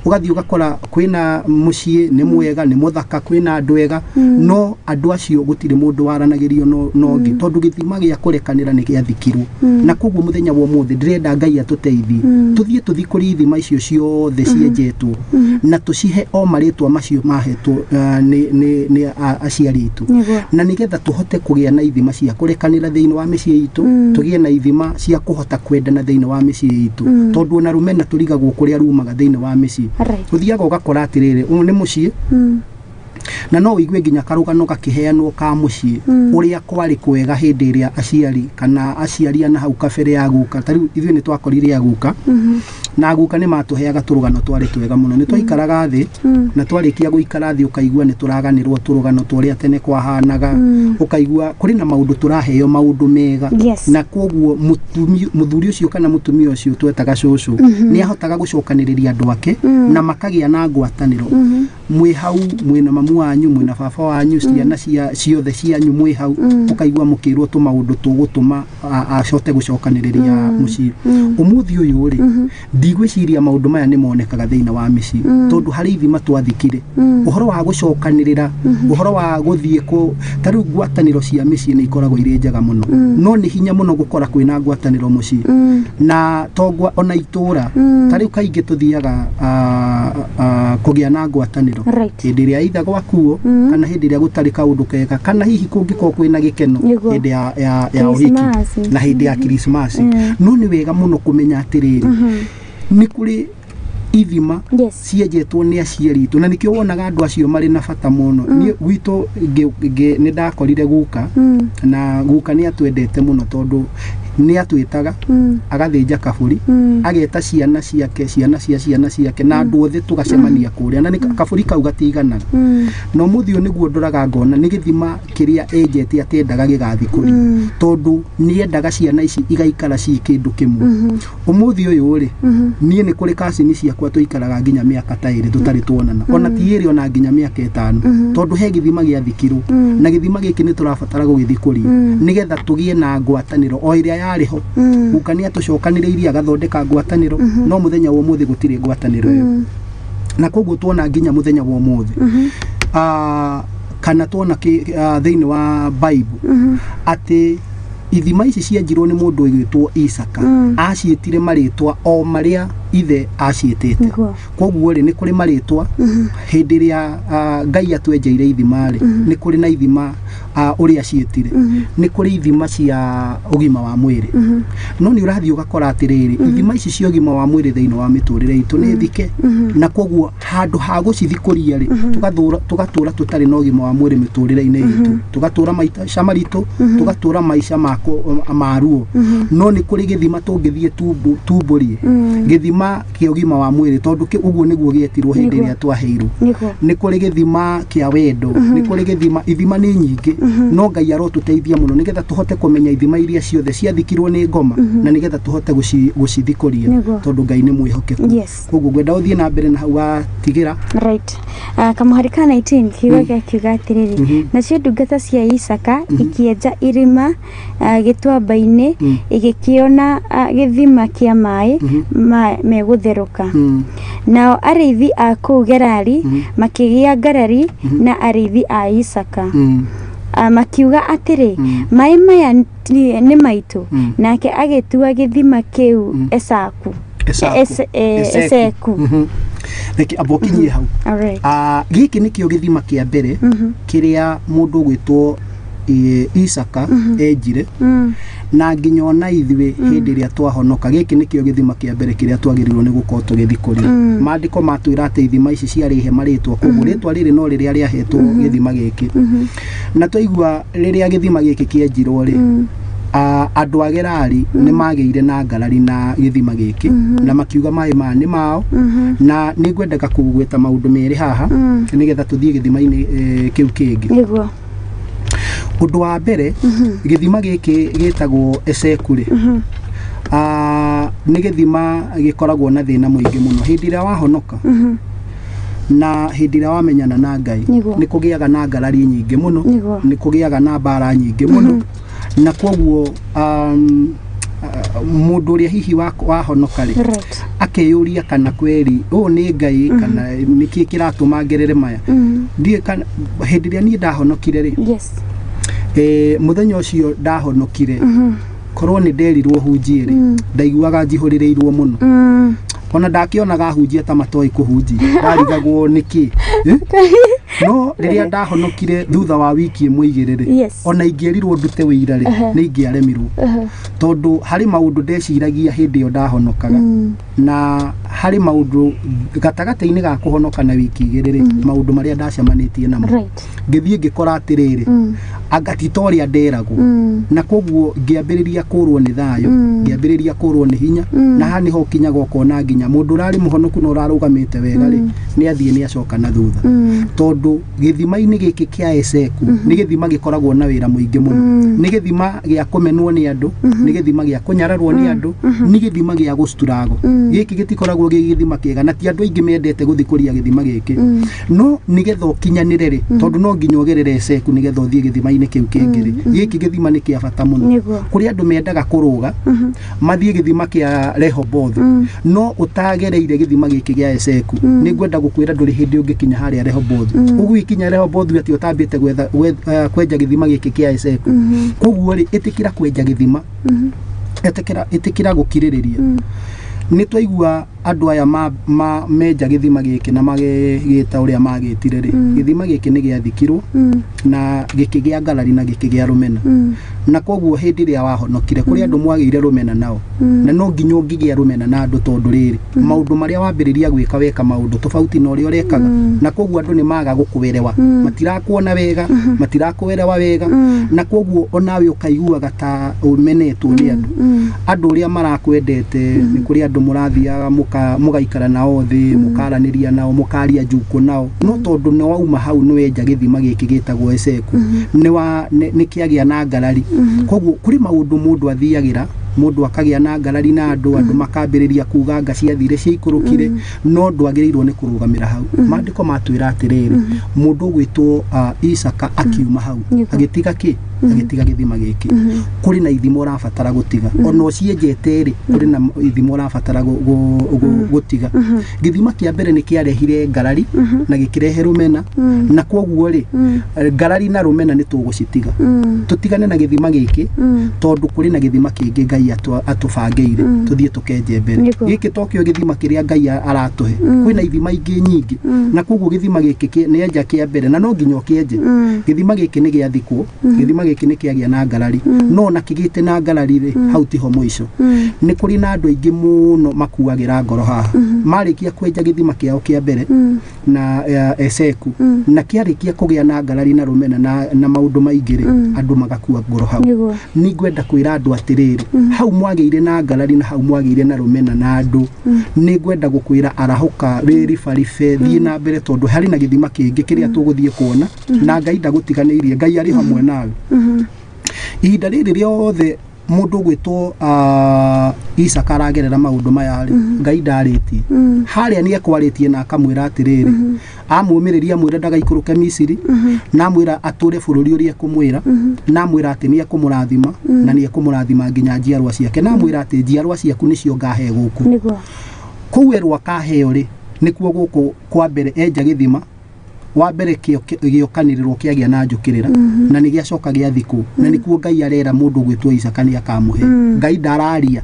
Ũgathiĩ ũgakora kwĩna mũciĩ nĩ mwega, nĩ mũthaka, kwĩna andũ ega, no andũ acio gũtirĩ mũndũ waranagĩrio no ũngĩ, tondũ gĩthima gĩa kũrekanĩra nĩ gĩathikirwo. Na koguo mũthenya wa ũmũthĩ ndĩrenda Ngai atũteithie tũthiĩ tũthikũrie ithima icio ciothe cienjetwo, na tũcihe o marĩtwa macio mahetwo nĩ aciari aitũ, na nĩgetha tũhote kũgĩa na ithima cia kũrekanĩra thĩinĩ wa mĩciĩ itũ, tũgĩe na ithima cia kũhota kwendana thĩinĩ wa mĩciĩ itũ, tondũ ona rũmena tũrigagwo kũrĩa rumaga thĩinĩ wa mĩciĩ. Ũthiaga ũgakora atĩrĩrĩ, ũyũ nĩ mũciĩ, na no ũigue nginya karũgano gakĩheanwo ka mũciĩ ũrĩa kwarĩ kwega hĩndĩ ĩrĩa aciari kana aciari ana hau kabere ya guka. Ta rĩu ithuĩ nĩ twakorire aguka, na aguka nĩ matũheaga tũrũgano twarĩ twega mũno. Nĩ twaikaraga thĩ, na twarĩkia gũikara thĩ ũkaigua nĩ tũraganĩrwo tũrũgano twa ũrĩa tene kwahanaga, ũkaigua kũrĩ na maũndũ tũraheo, maũndũ mega. Na koguo mũthuri ũcio kana mũtumia ũcio twetaga cũcũ nĩ ahotaga gũcokanĩrĩria andũ ake na makagĩa na ngwatanĩro. Mwĩ hau mwĩna mamu wanyu, mwĩna baba wanyu, ciana cia ciothe cianyu mwĩ hau, ũkaigua mũkĩrwo tũmaũndũ tũgũtũma acote gũcokanĩrĩria mũciĩ. Ũmũthĩ ũyũ rĩ, ndigwĩciria maũndũ maya nĩ monekaga thĩinĩ wa mĩciĩ, tondũ harĩ ithima twathikire. Ũhoro wa gũcokanĩrĩra, ũhoro wa gũthiĩ kũ ta rĩu ngwatanĩro cia mĩciĩ nĩ ikoragwo irĩ njega mũno, no nĩ hinya mũno gũkora kwĩna ngwatanĩro mũciĩ, na tongwa ona itũra. Ta rĩu kaingĩ tũthiaga kũgĩa na ngwatanĩro hĩndĩ ĩrĩa itha gwakuo, kana hĩndĩ ĩrĩa gũtarĩ kaũndũ kega, kana hihi kũngĩkorwo kwĩna gĩkeno, hĩndĩ ya ũhiki Krismasi. Na hĩndĩ ya Krismasi. No nĩ wega mũno kũmenya atĩrĩrĩ, nĩ kũrĩ ithima cienjetwo nĩ aciari itũ, na nĩkĩo wonaga andũ acio marĩ na bata mũno. Niĩ gwitũ nĩ ndakorire guka, na guka nĩ atwendete mũno, tondũ nĩ atwĩtaga, agathĩnja kabũri, ageta ciana ciake, ciana cia ciana ciake, na andũ othe tũgacemania kũrĩa, na nĩ kabũri kau gatiganaga. Na ũmũthĩ ũyũ nĩguo ndoraga ngona nĩ gĩthima kĩrĩa enjete atendaga gĩgathikũrio, tondũ nĩ endaga ciana ici igaikara ci kĩndũ kĩmwe. Ũmũthĩ ũyũ rĩ, niĩ nĩ kũrĩ kacini ciakwa tũikaraga nginya mĩaka ta 2 tũtarĩ tuonana, ona ti 2, ona nginya mĩaka 5, tondũ he gĩthima gĩathikirwo, na gĩthima gĩkĩ nĩ tũrabatara gũgĩthikũria nĩgetha tũgĩe na ngwatanĩro o ĩrĩa yarĩ ho. Guka nĩ atũcokanĩrĩirie agathondeka ngwatanĩro, no mũthenya wa ũmũthĩ gũtirĩ ngwatanĩro ĩyo. Na koguo tuona nginya mũthenya wa ũmũthĩ, kana tuona thĩinĩ wa Bible atĩ ithima ici cienjirwo nĩ mũndũ ũgwĩtwo Isaka, aciĩtire marĩtwa o marĩa ithe aciĩtĩte. Koguo rĩ, nĩ kũrĩ marĩtwa hĩndĩ ĩrĩa Ngai atwenjeire ithima rĩ, nĩ kũrĩ na ithima ũrĩa ciĩtire. Nĩ kũrĩ ithima cia ũgima wa mwĩrĩ, no nĩ ũrathiĩ ũgakora atĩrĩrĩ, ithima ici cia ũgima wa mwĩrĩ thĩinĩ wa mĩtũrĩre itũ nĩ thike, na koguo handũ ha gũcithikũria rĩ, tũgatũra tũtarĩ na ũgima wa mwĩrĩ mĩtũrĩre-inĩ itũ, tũgatũra maica maritũ, tũgatũra maica ma ruo. No nĩ kũrĩ gĩthima tũngĩthiĩ tumbũrie, gĩthima kĩa ũgima wa mwĩrĩ, tondũ ũguo nĩguo gĩetirwo hĩndĩ ĩrĩa twaheirwo. Nĩ kũrĩ gĩthima kĩa wendo, nĩ kũrĩ gĩthima, ithima nĩ nyingĩ, no Ngai arotũteithia mũno nĩgetha tũhote kũmenya ithima iria ciothe ciathikirwo nĩ ngoma, na nĩgetha tũhote gũcithikũria, tondũ Ngai nĩ mwĩhokeku. Koguo ngwenda ũthiĩ na mbere na hau watigĩra. Right. Kamũhari ka 19, kiugo gĩa kiuga atĩrĩrĩ, nacio ndungata cia Isaka ikĩenja irima gĩtuamba-inĩ, igĩkĩona gĩthima kĩa maĩ megũtherũka. Nao arĩithi a kũu Gerari makĩgĩa ngarari na arĩithi a Isaka. Makiuga atĩrĩ, maĩ maya nĩ maitũ. Nake agĩtua gĩthima kĩu Esaku. Eseku. Reke amba ũkinyie hau. Gĩkĩ nĩkĩo gĩthima kĩa mbere kĩrĩa mũndũ ũgwĩtwo Isaka enjire, na nginya ona ithuĩ hĩndĩ ĩrĩa twahonoka, gĩkĩ nĩkĩo gĩthima kĩa mbere kĩrĩa twagĩrĩirwo nĩ gũkorwo tũgĩthikũria. Maandĩko matwĩra atĩ ithima ici ciarĩ he marĩtwa, koguo rĩtwa rĩrĩ no rĩrĩa rĩahetwo gĩthima gĩkĩ. Na twaigua rĩrĩa gĩthima gĩkĩ kĩenjirwo rĩ, andũ a Gerari nĩ magĩire na ngarari na gĩthima gĩkĩ, na makiuga maĩ maya nĩ mao. Na nĩ ngwendaga kũgweta maũndũ merĩ haha nĩgetha tũthiĩ gĩthima-inĩ kĩu kĩngĩ. Nĩguo. Ũndũ wa mbere, gĩthima gĩkĩ gĩtagwo Eseku rĩ, nĩ gĩthima gĩkoragwo na thĩna mũingĩ mũno hĩndĩ ĩrĩa wahonoka na hĩndĩ ĩrĩa wamenyana na Ngai. Nĩ kũgĩaga na ngarari nyingĩ mũno, nĩ kũgĩaga na mbara nyingĩ mũno, na koguo mũndũ ũrĩa hihi wahonoka rĩ, akeyũria kana kweri ũũ nĩ Ngai kana nĩkĩ kĩratũma ngerere maya. Ndiĩ kana hĩndĩ ĩrĩa niĩ ndahonokire rĩ, mũthenya ũcio ndahonokire, korwo nĩ nderirwo hunjie rĩ, ndaiguaga njihũrĩrĩirwo mũno. Ona ndakĩonaga hunjia ta matoĩ kũhunjia, ndarigagwo nĩkĩ. No rĩrĩa ndahonokire thutha wa wiki ĩmwe igĩrĩ rĩ, ona ingĩerirwo ndute wĩira rĩ, nĩ ingĩaremirwo, tondũ harĩ maũndũ ndeciragia hĩndĩ ĩyo ndahonokaga, na harĩ maũndũ gatagatĩ-inĩ ga kũhonoka na wiki igĩrĩ rĩ, maũndũ marĩa ndacemanĩtie namo. Ngĩthiĩ ngĩkora atĩrĩrĩ, anga ti ta ũrĩa nderagwo, na koguo ngĩambĩrĩria kũrwo nĩ thayũ, ngĩambĩrĩria kũrwo nĩ hinya. Na haha nĩho ũkinyaga ũkona nginya mũndũ ũrarĩ mũhonoku na ũrarũgamĩte wega rĩ, nĩ athiĩ nĩ acoka na thutha, tondũ gĩthima-inĩ gĩkĩ kĩa Eseku nĩ gĩthima gĩkoragwo na wĩra mũingĩ mũno. Nĩ gĩthima gĩa kũmenwo nĩ andũ, nĩ gĩthima gĩa kũnyararwo nĩ andũ, nĩ gĩthima gĩa gũcturago. Gĩkĩ gĩtikoragwo gĩ gĩthima kĩega, na ti andũ aingĩ mendete gũthiĩ kũria gĩthima gĩkĩ. No nĩgetha ũkinyanĩre rĩ, tondũ no nginya ũgerere Eseku nĩgetha ũthiĩ gĩthima-inĩ kĩu kĩngĩ rĩ, gĩkĩ gĩthima nĩ kĩa bata mũno. Kũrĩ andũ mendaga kũrũga mathiĩ gĩthima kĩa Rehobothu, no ũtagereire gĩthima gĩkĩ gĩa Eseku, nĩ ngwenda gũkwĩra ndũrĩ hĩndĩ ũngĩkinya harĩa Rehobothu. Ũgũgĩkinya Rehobothu atĩ ũtambĩte kwenja gĩthima gĩkĩ kĩa Eseku. Koguo rĩ, ĩtĩkĩra kwenja gĩthima, ĩtĩkĩra gũkirĩrĩria. Nĩ twaigua andũ aya menja gĩthima gĩkĩ na magĩgĩta ũrĩa magĩtire rĩ, gĩthima gĩkĩ nĩ gĩathikirwo na gĩkĩgĩa ngarari na gĩkĩgĩa rũmena. Na koguo hĩndĩ ĩrĩa wahonokire, kũrĩ andũ mwagĩire rũmena nao, na no nginya ũngĩgĩa rũmena na andũ, tondũ rĩrĩ, maũndũ marĩa wambĩrĩria gwĩka weka maũndũ tofauti na ũrĩa ũrekaga, na koguo andũ nĩ maga gũkwerewa, matirakuona wega, matirakwerewa wega, na koguo onawe ũkaiguaga ta ũmenetwo nĩ andũ. Andũ ũrĩa marakwendete, nĩ kũrĩ andũ mũrathiaga mũgaikara nao thĩ, mũkaranĩria nao, mũkaria njukũ nao, no tondũ nĩ wauma hau nĩ wenja gĩthima gĩkĩ gĩtagwo Eseku, nĩ kĩagĩa na ngarari. Koguo kũrĩ maũndũ mũndũ athiagĩra, mũndũ akagĩa na ngarari na andũ, andũ makambĩrĩria kuga anga ciathire ciaikũrũkire, no ndwagĩrĩirwo nĩ kũrũgamĩra hau. Maandĩko matwĩra atĩrĩrĩ, mũndũ ũgwĩtwo Isaka akiuma hau, agĩtiga kĩ? Agĩtiga gĩthima gĩkĩ. Kũrĩ na ithimo ũrabatara gũtiga, ona ũcienjete rĩ, kũrĩ na ithimo ũrabatara gũtiga. Gĩthima kĩa mbere nĩ kĩarehire ngarari na gĩkĩrehe rũmena, na koguo rĩ, ngarari na rũmena nĩ tũgũcitiga, tũtigane na gĩthima gĩkĩ, tondũ kũrĩ na gĩthima kĩngĩ Ngai atũbangĩire tũthiĩ tũkenje mbere. Gĩkĩ tokĩo gĩthima kĩrĩa Ngai aratũhe, kwĩna ithima ingĩ nyingĩ, na koguo gĩthima gĩkĩ nĩ enja kĩa mbere, na no nginya ũkĩenje. Gĩthima gĩkĩ nĩ gĩathikwo, gĩthima gĩkĩ nĩ kĩagĩa na ngarari, no ona kĩgĩte na ngarari rĩ, hau tiho mũico. Nĩ kũrĩ na andũ aingĩ mũno makuagĩra ngoro haha, marĩkia kwenja gĩthima kĩao kĩa mbere na Eseku, na kĩarĩkia kũgĩa na ngarari na rũmena na maũndũ maingĩ rĩ, andũ magakua ngoro hau. Nĩ ngwenda kwĩra andũ atĩrĩrĩ, hau mwagĩire na ngarari na hau mwagĩire na rũmena na andũ, nĩ ngwenda gũkwĩra arahũka, wĩribaribe, thiĩ na mbere, tondũ harĩ na gĩthima kĩngĩ kĩrĩa tũgũthiĩ kuona, na Ngai ndagũtiganĩirie, Ngai arĩ hamwe nawe. Ihinda rĩrĩ rĩothe mũndũ ũgwĩtwo Isaka aragerera maũndũ maya rĩ, Ngai ndarĩtie. Harĩa nĩ ekwarĩtie na akamwĩra atĩrĩrĩ, amũmĩrĩria amwĩra ndagaikũrũke Misiri, na amwĩra atũre bũrũri ũrĩa ekũmwĩra, na amwĩra atĩ nĩ ekũmũrathima, na nĩ ekũmũrathima nginya njiarwa ciake, na amwĩra atĩ njiarwa ciaku nĩcio ngahe gũkũ. Kũu erwo akaheo rĩ, nĩkuo gũkũ kwa mbere enja gĩthima, Wa mbere gĩokanĩrĩrwo kĩagĩa na njũkĩrĩra na nĩ gĩacoka gĩathikwo na nĩkuo Ngai arera mũndũ ũgwĩtwo Isaka nĩ akamũhe. Ngai ndararia.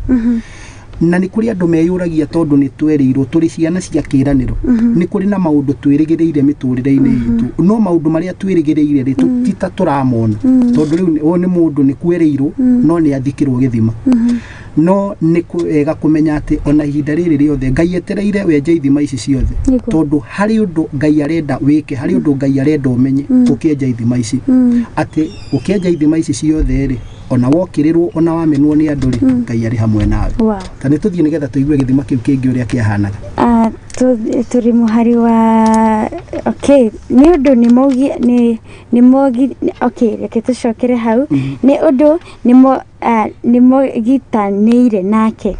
Na nĩ kũrĩ andũ meyũragia tondũ nĩ twerĩirwo tũrĩ ciana cia kĩĩranĩro. Nĩ kũrĩ na maũndũ twĩrĩgĩrĩire mĩtũrĩre-inĩ itũ, no maũndũ marĩa twĩrĩgĩrĩire rĩ ti ta tũramona, tondũ rĩu ũyũ nĩ mũndũ nĩ kwerĩirwo no nĩ athikĩrwo gĩthima. No nĩ wega kũmenya atĩ ona ihinda rĩrĩ rĩothe Ngai etereire wenje ithima ici ciothe, tondũ harĩ ũndũ Ngai arenda wĩke, harĩ ũndũ Ngai arenda ũmenye ũkĩenja ithima ici, atĩ ũkĩenja ithima ici ciothe rĩ, ona wokĩrĩrwo ona wamenwo nĩ andũ rĩ, Ngai arĩ hamwe nawe. Ta nĩ tũthiĩ nĩgetha tũigue gĩthima kĩu kĩngĩ ũrĩa kĩahanaga. Tũrĩ mũhari wa okay, nĩ ũndũ nĩ mogi okay, reke tũcokere hau. Nĩ ũndũ nĩ mogitanĩire nake.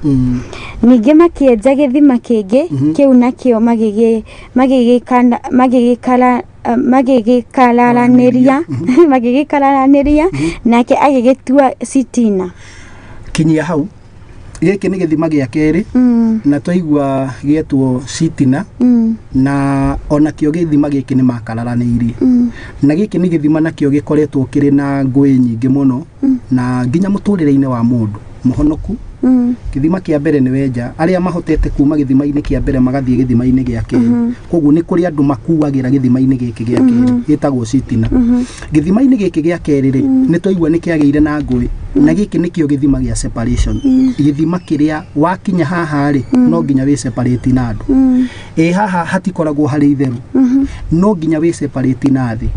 Ningĩ makĩenja gĩthima kĩngĩ kĩu nakĩo magĩgĩkararanĩria nake agĩgĩtua Sitina. Kinyia hau. Gĩkĩ nĩ gĩthima gĩa kerĩ na twaigua gĩetwo Sitina na onakĩo gĩthima gĩkĩ nĩ makararanĩirie. Na gĩkĩ nĩ gĩthima nakĩo gĩkoretwo kĩrĩ na ngũĩ nyingĩ mũno na nginya mũtũrĩre-inĩ wa mũndũ mũhonoku. Gĩthima kĩa mbere nĩ wenja, arĩa mahotete kuma gĩthima-inĩ kĩa mbere magathiĩ gĩthima-inĩ gĩa kerĩ. Koguo nĩ kũrĩ andũ makuagĩra gĩthima-inĩ gĩkĩ gĩa kerĩ gĩtagwo Sitina. Gĩthima-inĩ gĩkĩ gĩa kerĩ rĩ, nĩ twaigua nĩ kĩagĩire na ngũĩ, na gĩkĩ nĩkĩo gĩthima gĩa separation. Gĩthima kĩrĩa wakinya haha rĩ, no nginya wĩ separate na andũ. Ĩ haha hatikoragwo harĩ itheru, no nginya wĩ separate na thĩ,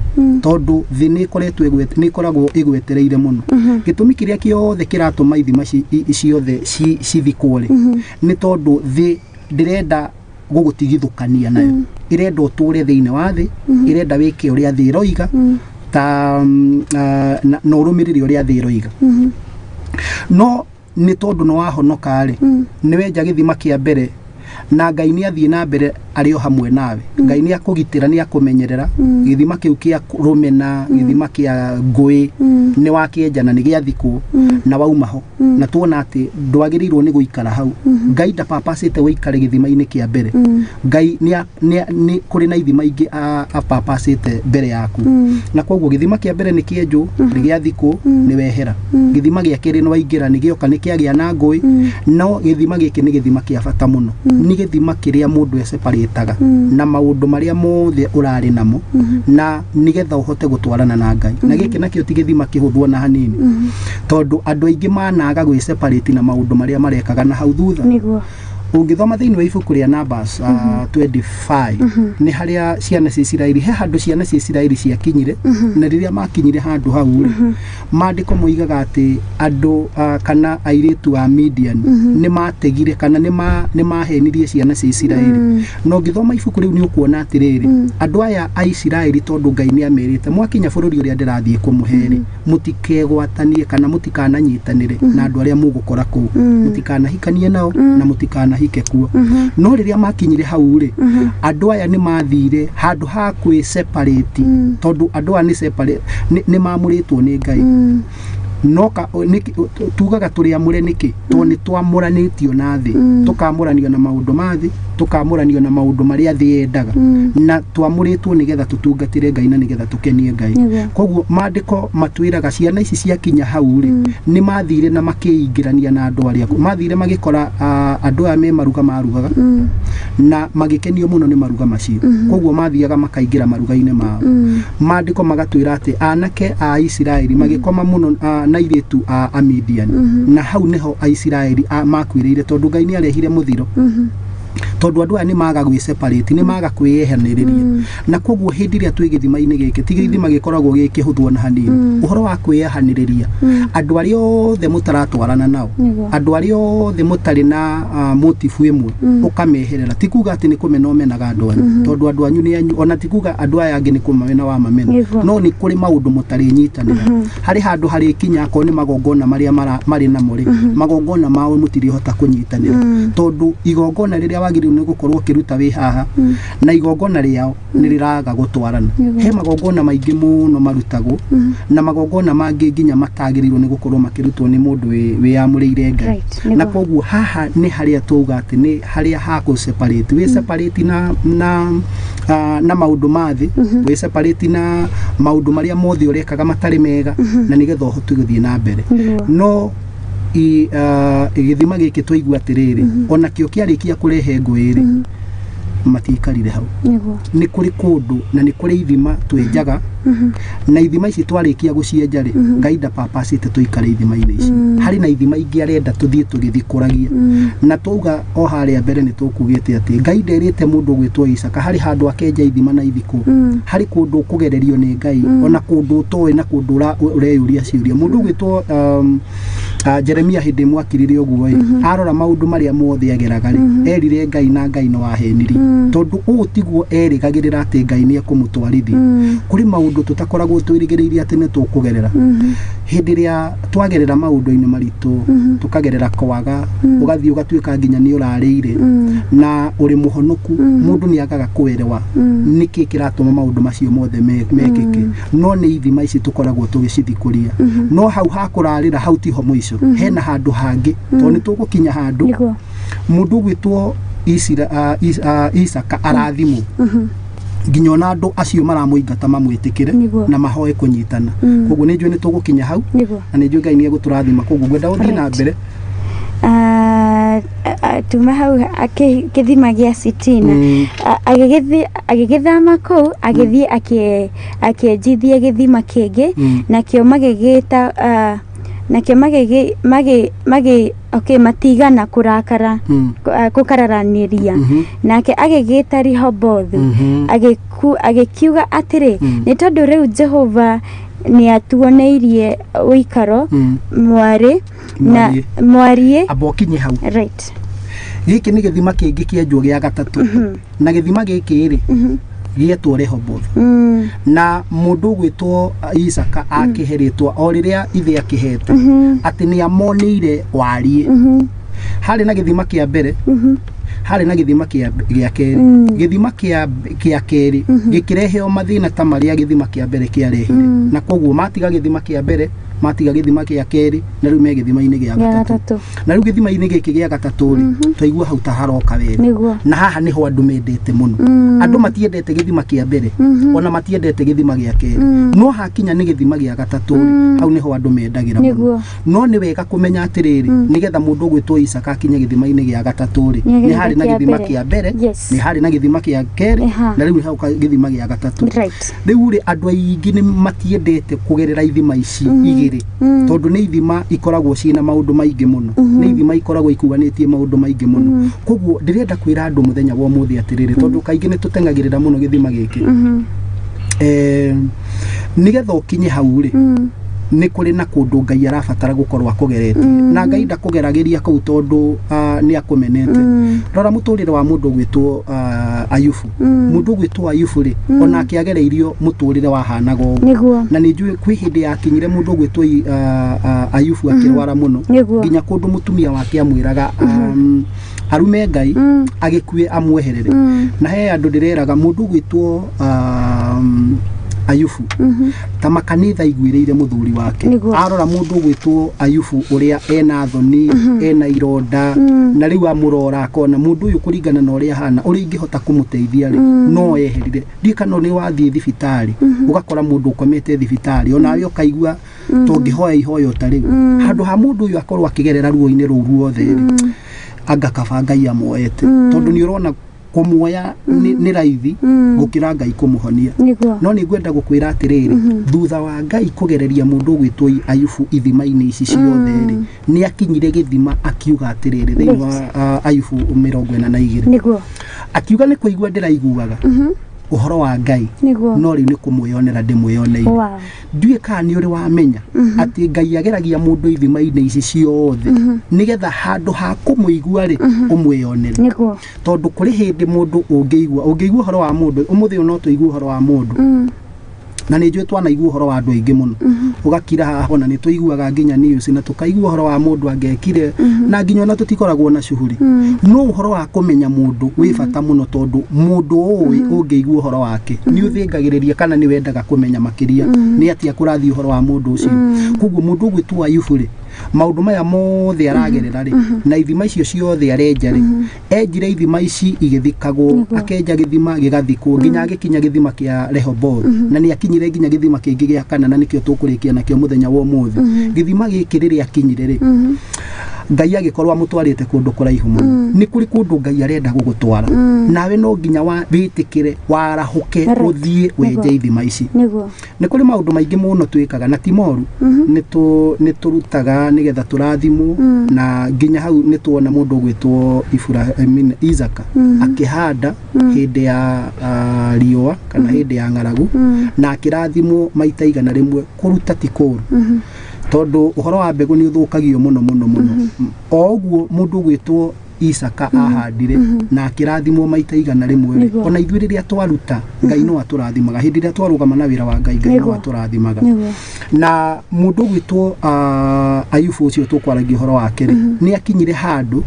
tondũ thĩ nĩ ĩkoretwo nĩ ĩkoragwo ĩgwetereire mũno. Gĩtũmi kĩrĩa kĩothe kĩratũma ithima ciothe cithikwo rĩ, nĩ tondũ thĩ ndĩrenda gũgũtigithũkania nayo. Ĩrenda ũtũre thĩinĩ wa thĩ, ĩrenda wĩke ũrĩa thĩ ĩroiga, ta na ũrũmĩrĩre ũrĩa thĩ ĩroiga. No nĩ tondũ nĩ wahonoka rĩ, nĩ wenja gĩthima kĩa mbere na Ngai nĩ athiĩ na mbere arĩ o hamwe nawe. Ngai nĩ akũgitĩra, nĩ akũmenyerera. Gĩthima kĩu kĩa rũmena, gĩthima kĩa ngũĩ nĩ wakĩenja na nĩ gĩathikwo na wauma ho. Na tuona atĩ ndwagĩrĩirwo nĩ gũikara hau. Ngai ndapapacĩte ũikare gĩthima-inĩ kĩa mbere. Ngai nĩ kũrĩ na ithima ingĩ apapacĩte mbere yaku. Na koguo gĩthima kĩa mbere nĩ kĩenjwo, nĩ gĩathikwo, nĩ wehera. Gĩthima gĩa kerĩ nĩ waingĩra, nĩ gĩoka nĩ kĩagĩa na ngũĩ. No gĩthima gĩkĩ nĩ gĩthima kĩa bata mũno. Nĩ gĩthima kĩrĩa mũndũ eseparĩtaga na maũndũ marĩa mothe ũrarĩ namo, na nĩgetha ũhote gũtwarana na Ngai. Na gĩkĩ nakĩo ti gĩthima kĩhũthũ ona hanini, tondũ andũ aingĩ managa gwĩseparate na maũndũ marĩa marekaga na hau thutha. Ũngĩthoma thĩinĩ wa ibuku rĩa Numbers 25 nĩ harĩa ciana cia Isiraeli, he handũ ciana cia Isiraeli ciakinyire, na rĩrĩa makinyire handũ hau rĩ, maandĩko moigaga atĩ andũ kana airĩtu a Midian nĩ mategire kana nĩ mahenirie ciana cia Isiraeli. Na ũngĩthoma ibuku rĩu nĩ ũkuona atĩrĩrĩ, andũ aya a Isiraeli tondũ Ngai nĩ amerite mwakinya bũrũri ũrĩa ndĩrathiĩ kũmũhe rĩ, mũtikegwatanie kana mũtikananyitanĩre na andũ arĩa mũgũkora kũu, mũtikanahikanie nao na mũtikanahike kuo. No rĩrĩa makinyire hau rĩ, andũ aya nĩ mathire handũ ha kwĩ separate, tondũ andũ aya nĩ separate, nĩ mamũrĩtwo nĩ Ngai. No tugaga tũrĩ amũre nĩkĩ? Tondũ nĩ twamũranĩtio na thĩ, tũkamũranio na maũndũ ma thĩ, tũkamũranio na maũndũ marĩa thĩ yendaga, na twamũrĩtwo nĩgetha tũtungatĩre Ngai na nĩgetha tũkenie Ngai. Koguo maandĩko matwĩraga ciana ici ciakinya hau rĩ, nĩ mathire na makĩingĩrania na andũ arĩa mathire magĩkora andũ aya me maruga marugaga, na magĩkenio mũno nĩ maruga macio. Koguo mathiaga makaingĩra maruga-inĩ mao. Maandĩko magatwĩra atĩ anake a Isiraeli magĩkoma mũno na airĩtu a Amidian, na hau nĩho Aisiraeli makuĩrĩire, tondũ Ngai nĩ arehire mũthiro. Tondũ andũ aya nĩ maga gwĩ separate, nĩ maga kwĩyehanĩrĩria. Na koguo hĩndĩ ĩrĩa twĩ gĩthima-inĩ gĩkĩ, ti gĩthima gĩkoragwo gĩ kĩhũthũ ona hanini. Ũhoro wa kwĩyehanĩrĩria, andũ arĩa othe mũtaratwarana nao, andũ arĩa othe mũtarĩ na motifu ĩmwe, ũkameherera. Ti kuga atĩ nĩ kũmena ũmenaga andũ anyu, tondũ andũ anyu nĩ anyu, ona ti kuga andũ aya angĩ nĩ kũmamena wamamena, no nĩ kũrĩ maũndũ mũtarĩnyitanĩra. Harĩ handũ harĩkinya akorwo nĩ magongona marĩa marĩ namo rĩ, magongona mao mũtirĩhota kũnyitanĩra, tondũ igongona rĩrĩa wagĩrĩirwo nĩ gũkorwo ũkĩruta wĩ haha na igongona rĩao nĩ rĩraga gũtwarana. He magongona maingĩ mũno marutagwo na magongona mangĩ nginya matagĩrĩirwo nĩ gũkorwo makĩrutwo nĩ mũndũ wĩyamũrĩire Ngai. Na koguo haha nĩ harĩa twauga atĩ nĩ harĩa ha kũ separate, wĩ separate na maũndũ ma thĩ, wĩ separate na maũndũ marĩa mothe ũrekaga matarĩ mega, na nĩgetha ũhote gũthiĩ na mbere. No gĩthima gĩkĩ twaigua atĩrĩrĩ, ona kĩo kĩarĩkia kũrehe ngũĩ rĩ, matiikarire hau. Nĩ kũrĩ kũndũ na nĩ kũrĩ ithima twenjaga, na ithima ici twarĩkia gũcienja rĩ, Ngai ndapapacĩte tũikare ithima-inĩ ici. Harĩ na ithima ingĩ arenda tũthiĩ tũgĩthikũragia. Na twauga o harĩa mbere nĩ tũkugĩte atĩ Ngai nderĩte mũndũ ũgwĩtwo Isaka harĩ handũ akenja ithima na ithikũ, harĩ kũndũ ũkũgererio nĩ Ngai, ona kũndũ ũtoĩ na kũndũ ũreyũria ciũria. Mũndũ ũgwĩtwo Jeremia hĩndĩ ĩmwe akirire ũguo ĩ, arora maũndũ marĩa mothe ageraga rĩ, erire Ngai na Ngai no ahenirie, tondũ ũũ tiguo erĩgagĩrĩra atĩ Ngai nĩ ekũmũtwarithia. Kũrĩ maũndũ tũtakoragwo twĩrĩgĩrĩire atĩ nĩ tũkũgerera. Hĩndĩ ĩrĩa twagerera maũndũ-inĩ maritũ, tũkagerera kwaga, ũgathiĩ ũgatuĩka nginya nĩ ũrarĩire na ũrĩ mũhonoku, mũndũ nĩ agaga kũerewa nĩkĩ kĩratũma maũndũ macio mothe mekĩke. No nĩ ithima ici tũkoragwo tũgĩcithikũria. No hau hakũrarĩra hau tiho mũico, hena handũ hangĩ, tondũ nĩ tũgũkinya handũ mũndũ ũgwĩtwo Isaka arathimwo nginya ona andũ acio maramũingata mamwĩtĩkĩre na mahoe kũnyitana. Koguo nĩ njũĩ nĩ tũgũkinya hau, na nĩ njũĩ Ngai nĩ egũtũrathima. Koguo ngwenda ũthiĩ na mbere. Tuma hau kĩthima gĩa Sitina, agĩgĩthama kũu, agĩthiĩ akĩenjithia gĩthima kĩngĩ, nakĩo magĩgĩta nakĩo magĩ okay matigana kũrakara kũkararanĩria. Nake agĩgĩta Rehobothu, agĩkiuga atĩrĩ, nĩ tondũ rĩu Jehova nĩ atuoneirie ũikaro mwarĩ na mwariĩ. Amba ũkinye hau. Right. Gĩkĩ nĩ gĩthima kĩngĩ kĩenjwo gĩa gatatũ, na gĩthima gĩkĩ rĩ gĩetwo Rehoboth. Na mũndũ ũgwĩtwo Isaka akĩhe rĩtwa o rĩrĩa ithe akĩhete, atĩ nĩ amoneire wariĩ. Harĩ na gĩthima kĩa mbere, harĩ na gĩthima kĩa kerĩ. Gĩthima kĩa kerĩ gĩkĩrehe o mathĩna ta marĩa gĩthima kĩa mbere kĩarehire, na koguo matiga gĩthima kĩa mbere, matiga gĩthima kĩa kerĩ, na rĩu me gĩthima-inĩ gĩa gatatũ. Na rĩu gĩthima-inĩ gĩkĩ gĩa gatatũ rĩ, twaigua hau ta haroka wega. Na haha nĩho andũ mendete mũno. Andũ matiendete gĩthima kĩa mbere, ona matiendete gĩthima gĩa kerĩ, no hakinya nĩ gĩthima gĩa gatatũ rĩ, hau nĩho andũ mendagĩra mũno. No nĩ wega kũmenya atĩrĩrĩ, nĩgetha mũndũ ũgwĩtwo Isaka akinye gĩthima-inĩ gĩa gatatũ rĩ, nĩ harĩ na gĩthima kĩa mbere, nĩ harĩ na gĩthima kĩa kerĩ, na rĩu hau gĩthima gĩa gatatũ. Rĩu rĩ, andũ aingĩ nĩ matiendete kũgerera ithima ici igĩrĩ, tondũ nĩ ithima ikoragwo ciĩna maũndũ maingĩ mũno, nĩ ithima ikoragwo ikuanĩtie maũndũ maingĩ mũno. Koguo ndĩrenda kwĩra andũ mũthenya wa ũmũthĩ atĩrĩrĩ, tondũ kaingĩ nĩ tũteng'agĩrĩra mũno gĩthima gĩkĩ, nĩgetha ũkinye hau rĩ, nĩ kũrĩ na kũndũ Ngai arabatara gũkorwo akũgeretie, na Ngai ndakũgeragĩria kũu tondũ nĩ akũmenete. Rora mũtũrĩre wa mũndũ ũgwĩtwo Ayubu. Mũndũ ũgwĩtwo Ayubu rĩ, onake agereirio mũtũrĩre wahanaga ũguo, na nĩ njũĩ kwĩ hĩndĩ yakinyire mũndũ ũgwĩtwo Ayubu akĩrwara mũno, nginya kũndũ mũtumia wake amwĩraga arume Ngai agĩkue amweherere. Na he andũ ndĩreraga mũndũ ũgwĩtwo Ayubu ta makanitha iguĩrĩire mũthuri wake. Arora mũndũ ũgwĩtwo Ayubu ũrĩa ena thoni, ena ironda, na rĩu amũrora akona mũndũ ũyũ kũringana na ũrĩa ahana, ũrĩa ingĩhota kũmũteithia rĩ, no eherire. Ndiũĩ kana nĩ wathiĩ thibitarĩ, ũgakora mũndũ ũkomete thibitarĩ, onawe ũkaigua tũngĩhoya ihoya ta rĩu, handũ ha mũndũ ũyũ akorwo akĩgerera ruo-inĩ rũu ruothe rĩ, anga kaba Ngai amuoete, tondũ nĩ ũrona kũmuoya nĩ raithi gũkĩra Ngai kũmũhonia. No nĩ ngwenda gũkwĩra atĩrĩrĩ, thutha wa Ngai kũgereria mũndũ ũgwĩtwo Ayubu ithima-inĩ ici ciothe rĩ, nĩ akinyire gĩthima akiuga atĩrĩrĩ, thĩinĩ wa Ayubu 42, akiuga nĩ kũigua ndĩraiguaga ũhoro wa Ngai, no rĩu nĩ kũmwĩyonera ndĩmwĩyoneire. Ndiũĩ kana nĩ ũrĩ wamenya atĩ Ngai ageragia mũndũ ithima-inĩ ici ciothe nĩgetha handũ ha kũmũigua rĩ, ũmwĩyonere. Tondũ kũrĩ hĩndĩ mũndũ ũngĩigua ũhoro wa mũndũ, ũmũthĩ ũyũ no tũigue ũhoro wa mũndũ, Na nĩ njũĩ twanaigua ũhoro wa andũ aingĩ mũno, ũgakira haha ona nĩ tũiguaga nginya news na tũkaigua ũhoro wa mũndũ angĩekire, na nginya ona tũtikoragwo na shughuli. No ũhoro wa kũmenya mũndũ wĩ bata mũno, tondũ mũndũ ũĩ ũngĩigua ũhoro wake nĩ ũthĩngagĩrĩria kana nĩ wendaga kũmenya makĩria nĩ atĩa kũrathiĩ ũhoro wa mũndũ ũcio. Koguo mũndũ ũgwĩtwo Ayubu rĩ, maũndũ maya mothe aragerera rĩ, na ithima icio ciothe arenja rĩ, enjire ithima ici igĩthikagwo, akenja gĩthima gĩgathikwo nginya agĩkinya gĩthima kĩa Rehoboth, na nĩ akinyire nginya gĩthima kĩngĩ gĩa kana, na nĩkĩo tũkũrĩkia nakĩo mũthenya wa ũmũthĩ. Gĩthima gĩkĩ rĩrĩa akinyire rĩ, Ngai agĩkorwo amũtwarĩte kũndũ kũraihu mũno. Nĩ kũrĩ kũndũ Ngai arenda gũgũtwara, nawe no nginya wĩtĩkĩre warahũke ũthiĩ wenje ithima ici. Nĩ kũrĩ maũndũ maingĩ mũno twĩkaga na ti moru, nĩ tũrutaga nĩgetha tũrathimwo, na nginya hau nĩ tuona mũndũ ũgwĩtwo Isaka akĩhanda hĩndĩ ya riũa kana hĩndĩ ya ng'aragu, na akĩrathimwo maita 100. Kũruta ti kũũru, tondũ ũhoro wa mbegũ nĩ ũthũkagio mũno mũno mũno. O ũguo mũndũ ũgwĩtwo Isaka ahandire na akĩrathimwo maita 100 rĩ, ona ithuĩ rĩrĩa twaruta Ngai no atũrathimaga. Hĩndĩ ĩrĩa twarũgama na wĩra wa Ngai, Ngai no atũrathimaga. Na mũndũ ũgwĩtwo Ayubu ũcio tũkwaragia ũhoro wake rĩ, nĩ akinyire handũ,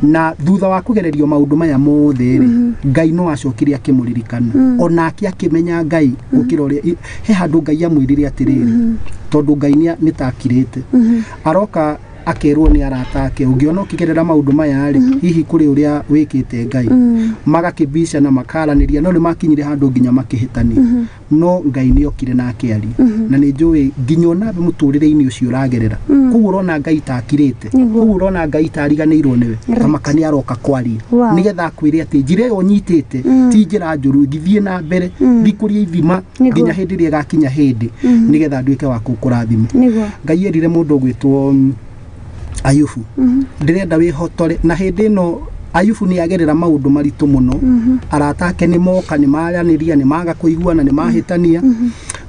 na thutha wa kũgererio maũndũ maya mothe rĩ, Ngai no acokire akĩmũririkana, onake akĩmenya Ngai gũkĩra ũrĩa. He handũ Ngai amwĩrire atĩrĩrĩ, tondũ Ngai nĩ ta akirĩte, aroka akerwo nĩ arata ake, ũngĩona ũkĩgerera maũndũ maya rĩ, hihi kũrĩ ũrĩa wĩkĩte Ngai. Magakĩbicana, makaranĩria, no nĩ makinyire handũ nginya makĩhĩtania, no Ngai nĩ okire na akĩaria. Na nĩ njũĩ nginya onawe mũtũrĩre-inĩ ũcio ũragerera, koguo ũrona Ngai ta akirĩte, koguo ũrona Ngai ta ariganĩirwo nĩwe, kamaka nĩ aroka kwaria nĩgetha akwĩre atĩ njĩra ĩyo ũnyitĩte ti njĩra njũru, ngithiĩ na mbere thikũria ithima nginya hĩndĩ ĩrĩa ĩgakinya hĩndĩ nĩgetha nduĩke wa gũkũrathima. Ngai erire mũndũ ũgwĩtwo Ayubu, ndĩrenda wĩhotore. Na hĩndĩ ĩno Ayubu nĩ agerera maũndũ maritũ mũno, arata ake nĩ moka, nĩ maranĩria, nĩ maga kũiguana, nĩ mahĩtania.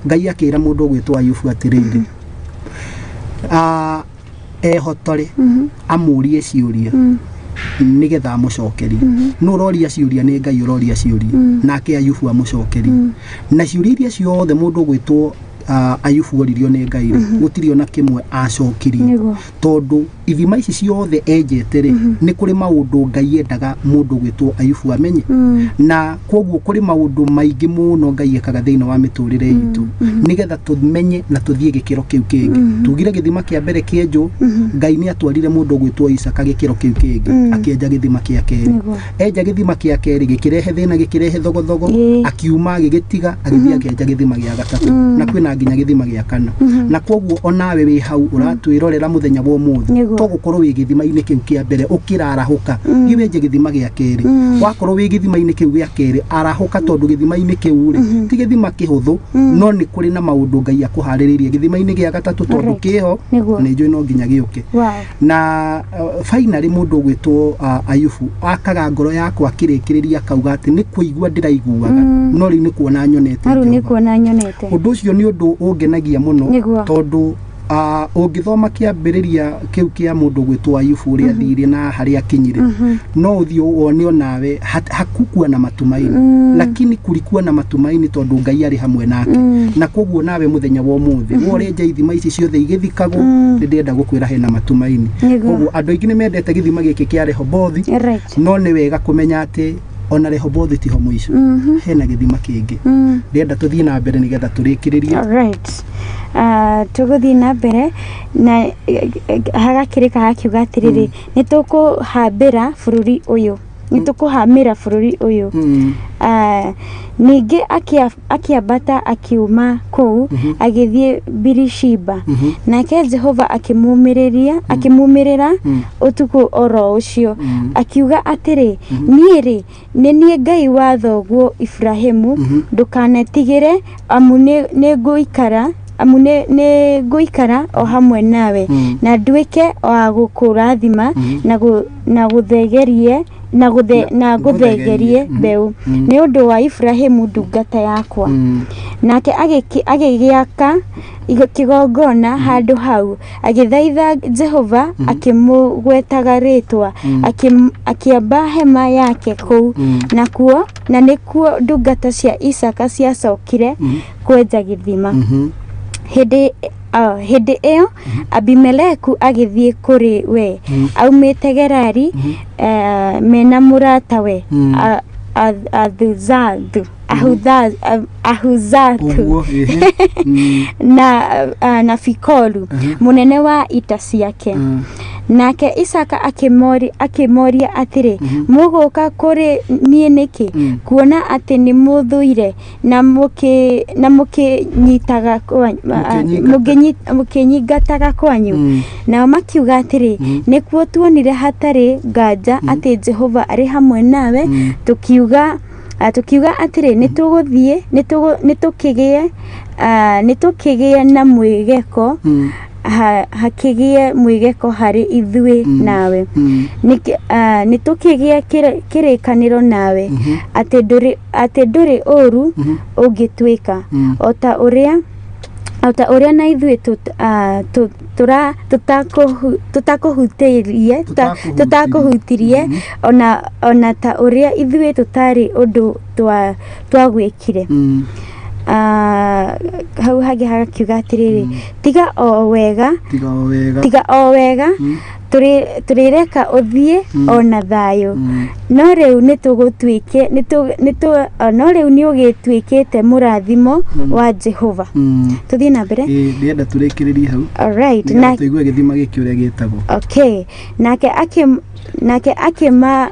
Ngai akĩra mũndũ ũgwĩtwo Ayubu atĩrĩrĩ, ehotore amũrie ciũria nĩgetha amũcokerie. No ũroria ciũria nĩ Ngai ũroria ciũria, nake Ayubu amũcokerie. Na ciũria iria ciothe mũndũ ũgwĩtwo Ayubu oririo nĩ Ngai rĩ, gũtirĩ ona kĩmwe acokirie, tondũ ithima ici ciothe enjete rĩ, nĩ kũrĩ maũndũ Ngai endaga mũndũ ũgwĩtwo Ayubu amenye. Na koguo kũrĩ maũndũ maingĩ mũno Ngai ekaga thĩinĩ wa mĩtũrĩre itũ nĩgetha tũmenye na tũthiĩ gĩkĩro kĩu kĩngĩ. Tugire gĩthima kĩa mbere kĩenjwo, Ngai nĩ atwarire mũndũ ũgwĩtwo Isaka gĩkĩro kĩu kĩngĩ, akĩenja gĩthima kĩa kerĩ. Enja gĩthima kĩa kerĩ gĩkĩrehe thĩna, gĩkĩrehe thogothogo, akiuma agĩgĩtiga, agĩthiĩ akĩenja gĩthima gĩa gatatũ, na kwĩna nginya gĩthima gĩa kana. Na koguo onawe wĩ hau ũratwĩrorera mũthenya wa ũmũthĩ, to gũkorwo wĩ gĩthima-inĩ kĩu kĩa mbere ũkĩrarahũka, thiĩ wenje gĩthima gĩa kerĩ. Wakorwo wĩ gĩthima-inĩ kĩu gĩa kerĩ, arahũka, tondũ gĩthima-inĩ kĩu rĩ, ti gĩthima kĩhũthũ, no nĩ kũrĩ na maũndũ Ngai akũharĩrĩirie gĩthima-inĩ gĩa gatatũ, tondũ kĩho nĩ njũĩ no nginya gĩũke. Na finally mũndũ ũgwĩtwo Ayubu akaga ngoro yakwa akĩrĩkĩrĩria akauga atĩ nĩ kũigua ndĩraiguaga, no rĩu nĩ kuona nyonete. Ũndũ ũcio nĩ ũndũ ũngenagia mũno, tondũ ũngĩthoma kĩambĩrĩria kĩu kĩa mũndũ ũgwĩtwo Ayubu ũrĩa athire na harĩa akinyire, no ũthiĩ wone onawe hakukuwa na matumaini, lakini kulikuwa na matumaini tondũ Ngai arĩ hamwe nake. Na koguo nawe mũthenya wa ũmũthĩ worenja ithima ici ciothe igĩthikagwo, nĩ ndĩrenda gũkwĩra hena matumaini. Koguo andũ aingĩ nĩ mendete gĩthima gĩkĩ kĩa Rehobothi, no nĩ wega kũmenya atĩ ona Rehobothi tiho mũico, hena gĩthima kĩngĩ. Ndĩrenda tũthiĩ na mbere nĩgetha tũrĩkĩrĩrie. Tũgũthiĩ na mbere na hagakĩrĩka hakiuga atĩrĩrĩ, nĩ tũkũhambĩra bũrũri ũyũ, nĩ tũkũhamĩra bũrũri ũyũ. Ningĩ akĩambata akiuma kũu agĩthiĩ Birishiba, nake Jehova akĩmumĩrĩra ũtukũ oro ũcio, akiuga atĩrĩ, niĩ rĩ, nĩ niĩ Ngai wa thoguo Iburahĩmu, ndũkanetigĩre, amu nĩ ngũikara o hamwe nawe, na nduĩke wa gũkũrathima na gũthegerie na ngũthegerie mbeũ nĩ ũndũ wa Iburahĩmu ndungata yakwa. Nake agĩgĩaka kĩgongona handũ hau, agĩthaitha Jehova akĩmũgwetaga rĩtwa, akĩamba hema yake kũu. Nakuo na nĩkuo ndungata cia Isaka ciacokire kwenja gĩthima. Hĩndĩ ĩyo Abimeleku agĩthiĩ kũrĩ we aumĩte Gerari, mena mũratawe Ahuzathu na Fikolu mũnene wa ita ciake. Nake Isaka akĩmoria atĩrĩ, mũgũka kũrĩ niĩ nĩkĩ, kuona atĩ nĩ mũthũire na mũkĩnyingataga kwanyu? Nao makiuga atĩrĩ, nĩkuo tuonire hatarĩ nganja atĩ Jehova arĩ hamwe nawe, tukiuga atĩrĩ, nĩtũgũthiĩ, nĩtũkĩgĩe na mwĩgeko, hakĩgĩe mwĩgeko harĩ ithuĩ nawe, nĩtũkĩgĩe kĩrĩkanĩro nawe, atĩ ndũrĩ ũũru ũngĩtwĩka, o ta ũrĩa na ithuĩ tũtakũhutirie, ona ta ũrĩa ithuĩ tũtarĩ ũndũ twagwĩkire. Hau hangĩ hagakiuga atĩrĩrĩ, tiga o wega tũrĩreka ũthiĩ ona thayũ, no rĩu nĩũgĩtuĩkĩte mũrathimo wa Jehova. Tũthiĩ na mbere. Ndĩrenda tũrĩkĩrĩrie hau. Alright, na tũigue gĩthima gĩkĩ ũrĩa gĩtagwo. Okay, nake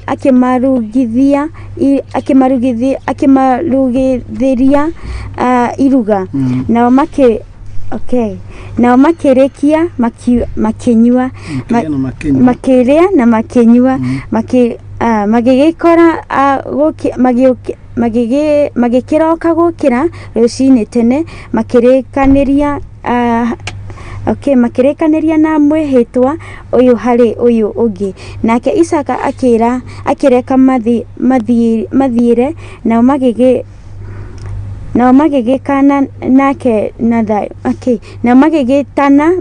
akĩmarugithĩria iruga, nao makĩrĩkia makĩnyua, makĩrĩa na makĩnyua, magĩkĩroka gũkĩra rũcinĩ tene, makĩrĩkanĩria na mwĩhĩtwa ũyũ harĩ ũyũ ũngĩ. Nake Isaka akĩreka mathiĩre, nao magĩgĩkana nake na thayũ. Nao magĩgĩtigana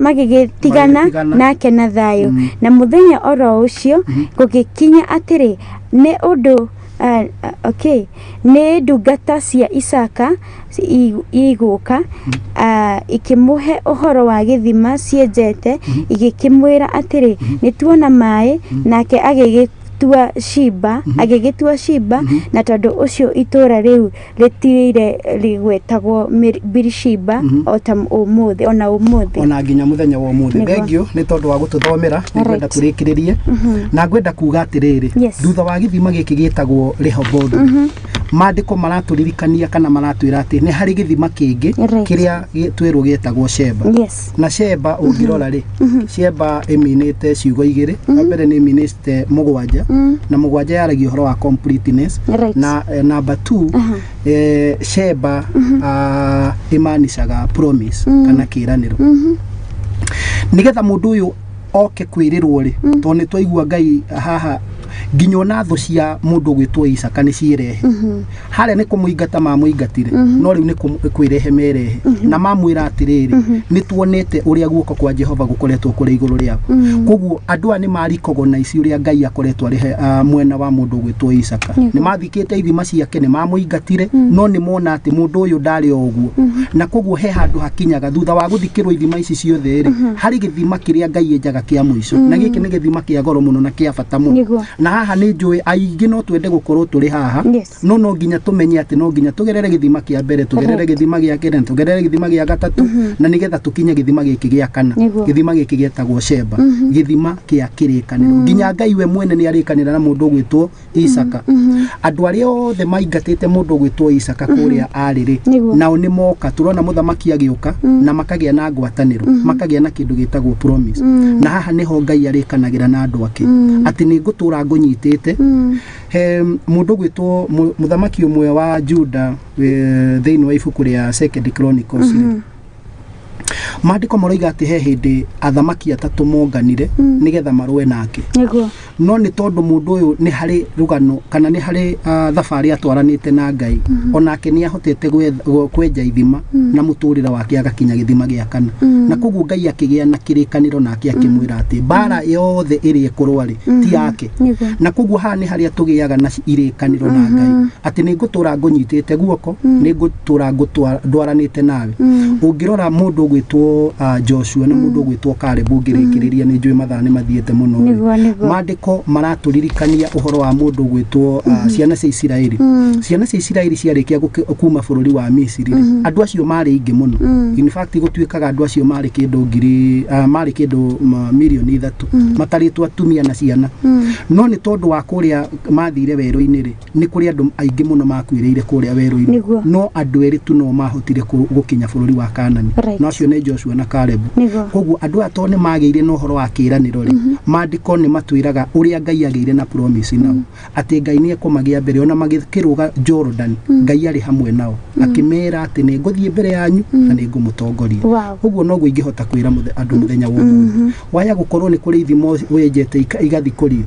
nake na thayũ. Na mũthenya oro ũcio gũgĩkinya atĩrĩ, nĩ ũndũ nĩ ndungata cia Isaka igũka, ikĩmũhe ũhoro wa gĩthima cienjete, igĩkĩmwĩra atĩrĩ, nĩtuona maĩ. Nake agĩgĩtua Shiba, na tondũ ũcio itũũra rĩu rĩtũire rĩgwetagwo Birishiba o ta ũmũthĩ, ona ũmũthĩ, ona nginya mũthenya wa ũmũthĩ. Thengiũ nĩ tondũ wa gũtũthomera, nĩngwenda tũrĩkĩrĩrie na ngwenda kuga atĩrĩrĩ, thutha wa gĩthima gĩkĩ gĩtagwo Rehobothu, maandĩko maratũririkania kana maratwĩra atĩ nĩ harĩ gĩthima kĩngĩ kĩrĩa twĩrwo gĩtagwo Sheba. Na Sheba ũngĩrora rĩ, Sheba ĩminĩte ciugo igĩrĩ. Wa mbere nĩ ĩminĩte mũgwanja, na mũgwanja yaragia ũhoro wa completeness, na number 2 Sheba ĩmaanishaga promise kana kĩĩranĩro. Nĩgetha mũndũ ũyũ oke kwĩrĩrwo rĩ, tondũ nĩ twaigua Ngai haha nginya ona thũ cia mũndũ gwĩtwo Isaka nĩ ciĩrehe. Harĩa nĩ kũmũingata mamũingatire, no rĩu nĩ kwĩrehe merehe, na mamwĩra atĩrĩrĩ, nĩ tuonete ũrĩa guoko kwa Jehova gũkoretwo kũrĩ igũrũ rĩaku. Koguo andũ aya nĩ marikogona ici ũrĩa Ngai akoretwo arĩ mwena wa mũndũ gwĩtwo Isaka. Nĩ mathikĩte ithima ciake, nĩ mamũingatire, no nĩ mona atĩ mũndũ ũyũ ndarĩ o ũguo. Na koguo he handũ hakinyaga thutha wa gũthikĩrwo ithima ici ciothe rĩ, harĩ gĩthima kĩrĩa Ngai enjaga kĩa mũico, na gĩkĩ nĩ gĩthima kĩa goro mũno na kĩa bata mũno. Na haha nĩ njũĩ aingĩ no twende gũkorwo tũrĩ haha, no no nginya tũmenye atĩ no nginya tũgerere gĩthima kĩa mbere, tũgerere gĩthima gĩa kerĩ, na tũgerere gĩthima gĩa gatatũ, na nĩgetha tũkinye gĩthima gĩkĩ gĩa kana. Gĩthima gĩkĩ gĩetagwo Sheba, gĩthima kĩa kĩrĩkanĩro. Nginya Ngai we mwene nĩ arĩkanĩra na mũndũ ũgwĩtwo Isaka. Andũ arĩa othe maingatĩte mũndũ ũgwĩtwo Isaka kũrĩa arĩ rĩ, nao nĩ moka, tũrona mũthamaki agĩũka, na makagĩa na ngwatanĩro, makagĩa na kĩndũ gĩtagwo promise. Na haha nĩho Ngai arĩkanagĩra na andũ ake atĩ nĩ ngũtũra ngũnyitĩte. He mũndũ gwĩtwo mũthamaki ũmwe wa Juda thĩinĩ wa ibuku rĩa Second Chronicles, Maandĩko maroiga atĩ he hĩndĩ athamaki atatũ monganire nĩgetha marũe nake. Nĩguo. No nĩ tondũ mũndũ ũyũ nĩ harĩ rũgano kana nĩ harĩ thabarĩ atwaranĩte na Ngai, onake nĩ ahotete kwenja ithima na mũtũrĩre wake agakinya gĩthima gĩa kana. Na koguo Ngai akĩgĩa na kĩrĩkanĩro nake akĩmwĩra atĩ mbara yothe ĩrĩa ĩkũrũa rĩ ti yake. Nĩguo. Na koguo haha nĩ harĩa tũgĩaga na irĩkanĩro na Ngai atĩ nĩ ngũtũra ngũnyitĩte guoko, nĩ ngũtũra ndwaranĩte nawe. Ũngĩrora mũndũ ũgwĩtwo Joshua na mũndũ ũgwĩtwo Caleb, ũngĩrĩkĩrĩria nĩ njũĩ mathaa nĩ mathiĩte mũno rĩ. Nĩguo, nĩguo. Maandĩko maratũririkania ũhoro wa mũndũ ũgwĩtwo ciana cia Isiraeli. Ciana cia Isiraeli ciarĩkia kuma bũrũri wa Misiri rĩ, andũ acio marĩ aingĩ mũno. In fact gũtuĩkaga andũ acio marĩ kĩndũ ngiri marĩ kĩndũ mirioni 3 matarĩtwo atumia na ciana. No nĩ tondũ wa kũrĩa mathire werũ-inĩ rĩ, nĩ kũrĩ andũ aingĩ mũno makuĩrĩire kũrĩa werũ-inĩ. Nĩguo. No andũ erĩ tu no mahotire gũkinya bũrũri wa Kanani. Right. Na acio nĩ Joshua na Caleb. Nĩguo. Koguo andũ aya tondũ nĩ magĩire na ũhoro wa kĩĩranĩro rĩ, maandĩko nĩ matwĩraga ũrĩa Ngai agĩire na promise nao, atĩ Ngai nĩ ekũmagĩa mbere ona magĩkĩrũga Jordan, Ngai arĩ hamwe nao akĩmera atĩ nĩ ngũthiĩ mbere yanyu na nĩ ngũmũtongoria. Wow. Ũguo noguo ingĩhota kwĩra andũ mũthenya wa ũmũthĩ, waya gũkorwo nĩ kũrĩ ithimo wenjete igathikũrio,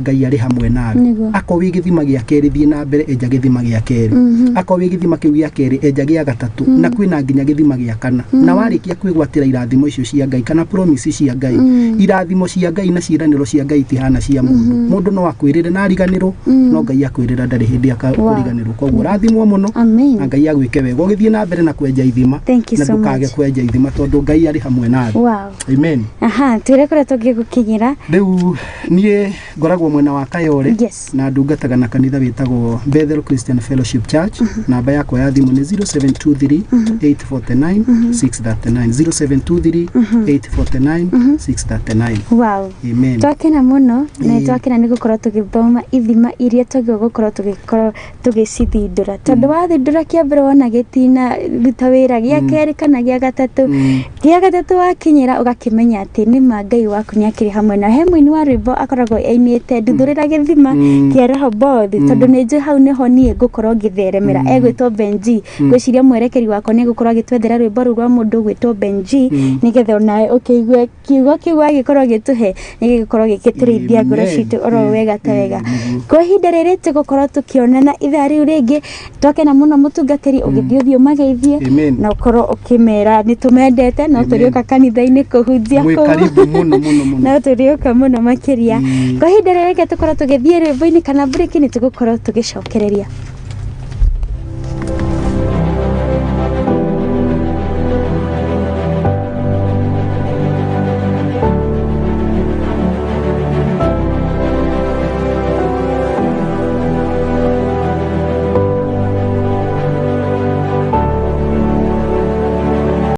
Ngai arĩ hamwe nawe. Nĩguo. Akorwo wĩ gĩthima gĩa kerĩ, thiĩ na mbere enja gĩthima gĩa kerĩ. Akorwo wĩ gĩthima kĩu gĩa kerĩ, enja gĩa gatatũ, na kwĩna nginya gĩthima gĩa kana. Na warĩkia kwĩgwatĩra irathimo icio cia Ngai kana promise cia Ngai, irathimo cia Ngai na ciĩranĩro cia Ngai itihana cia mũndũ. Mũndũ no akwĩrĩre na ariganĩrwo, no Ngai akwĩrĩra ndarĩ hĩndĩ akakũriganĩrwo. Koguo rathimwo mũno Amen. na Ngai agwĩke wega ũgĩthiĩ na mbere na kwenja ithima, Thank you na so ndũkage much. kwenja ithima tondũ Ngai arĩ hamwe nawe. Wow. Amen. Aha, twĩre kũrĩa tũngĩgũkinyĩra. Rĩu niĩ ngoragwo mwena wa Kayole. Yes. Na ndungataga na kanitha wĩtagwo Bethel Christian Fellowship Church. Namba yakwa ya thimũ nĩ 0723 849 639, 0723 849 639. Wow. Amen. Twakena mũno na Ĩĩ. twakena nĩ gũkorwo tũgĩthoma ithima iria twagĩrĩirwo gũkorwo tũgĩkorwo tũgĩcithindũra, tondũ wathindũra kĩa mbere wona gĩtina ruta wĩra, gĩa kerĩ kana gĩa gatatũ, gĩa gatatũ wakinyĩra ũgakĩmenya atĩ nĩ ma Ngai waku nĩ akĩrĩ hamwe na he mũini wa rwĩmbo akoragwo ainĩte nduthũrĩra gĩthima kĩa Rehoboth, tondũ nĩ njũĩ hau nĩho niĩ ngũkorwo ngĩtheremera. Egwĩtwo Benji, ngwĩciria mwerekeri wakwa nĩ egũkorwo agĩtwethera rwĩmbo rũu rwa mũndũ ũgwĩtwo Benji, nĩgetha onawe ũkĩigue kiugo kĩu agĩkorwo gĩtũhe nĩ gĩgũkorwo gĩgĩtũrĩithia ngoro Amen. citũ oro wega ta wega. Nĩguo. Kwa ihinda rĩrĩ tũgũkorwo tũkĩonana ithaa rĩu rĩngĩ. Twakena mũno mũtungatĩri, ũgĩthiĩ ũthiĩ ũmageithie Amen. na ũkorwo ũkĩmera nĩ tũmendete no Amen. tũrĩũka kanitha-inĩ kũhunjia Mwĩ kũu. karibu mũno mũno mũno. No tũrĩũka mũno makĩria. Kwa ihinda rĩrĩ reke tũkorwo tũgĩthiĩ rwĩmbo-inĩ kana break, nĩ tũgũkorwo tũgĩcokereria.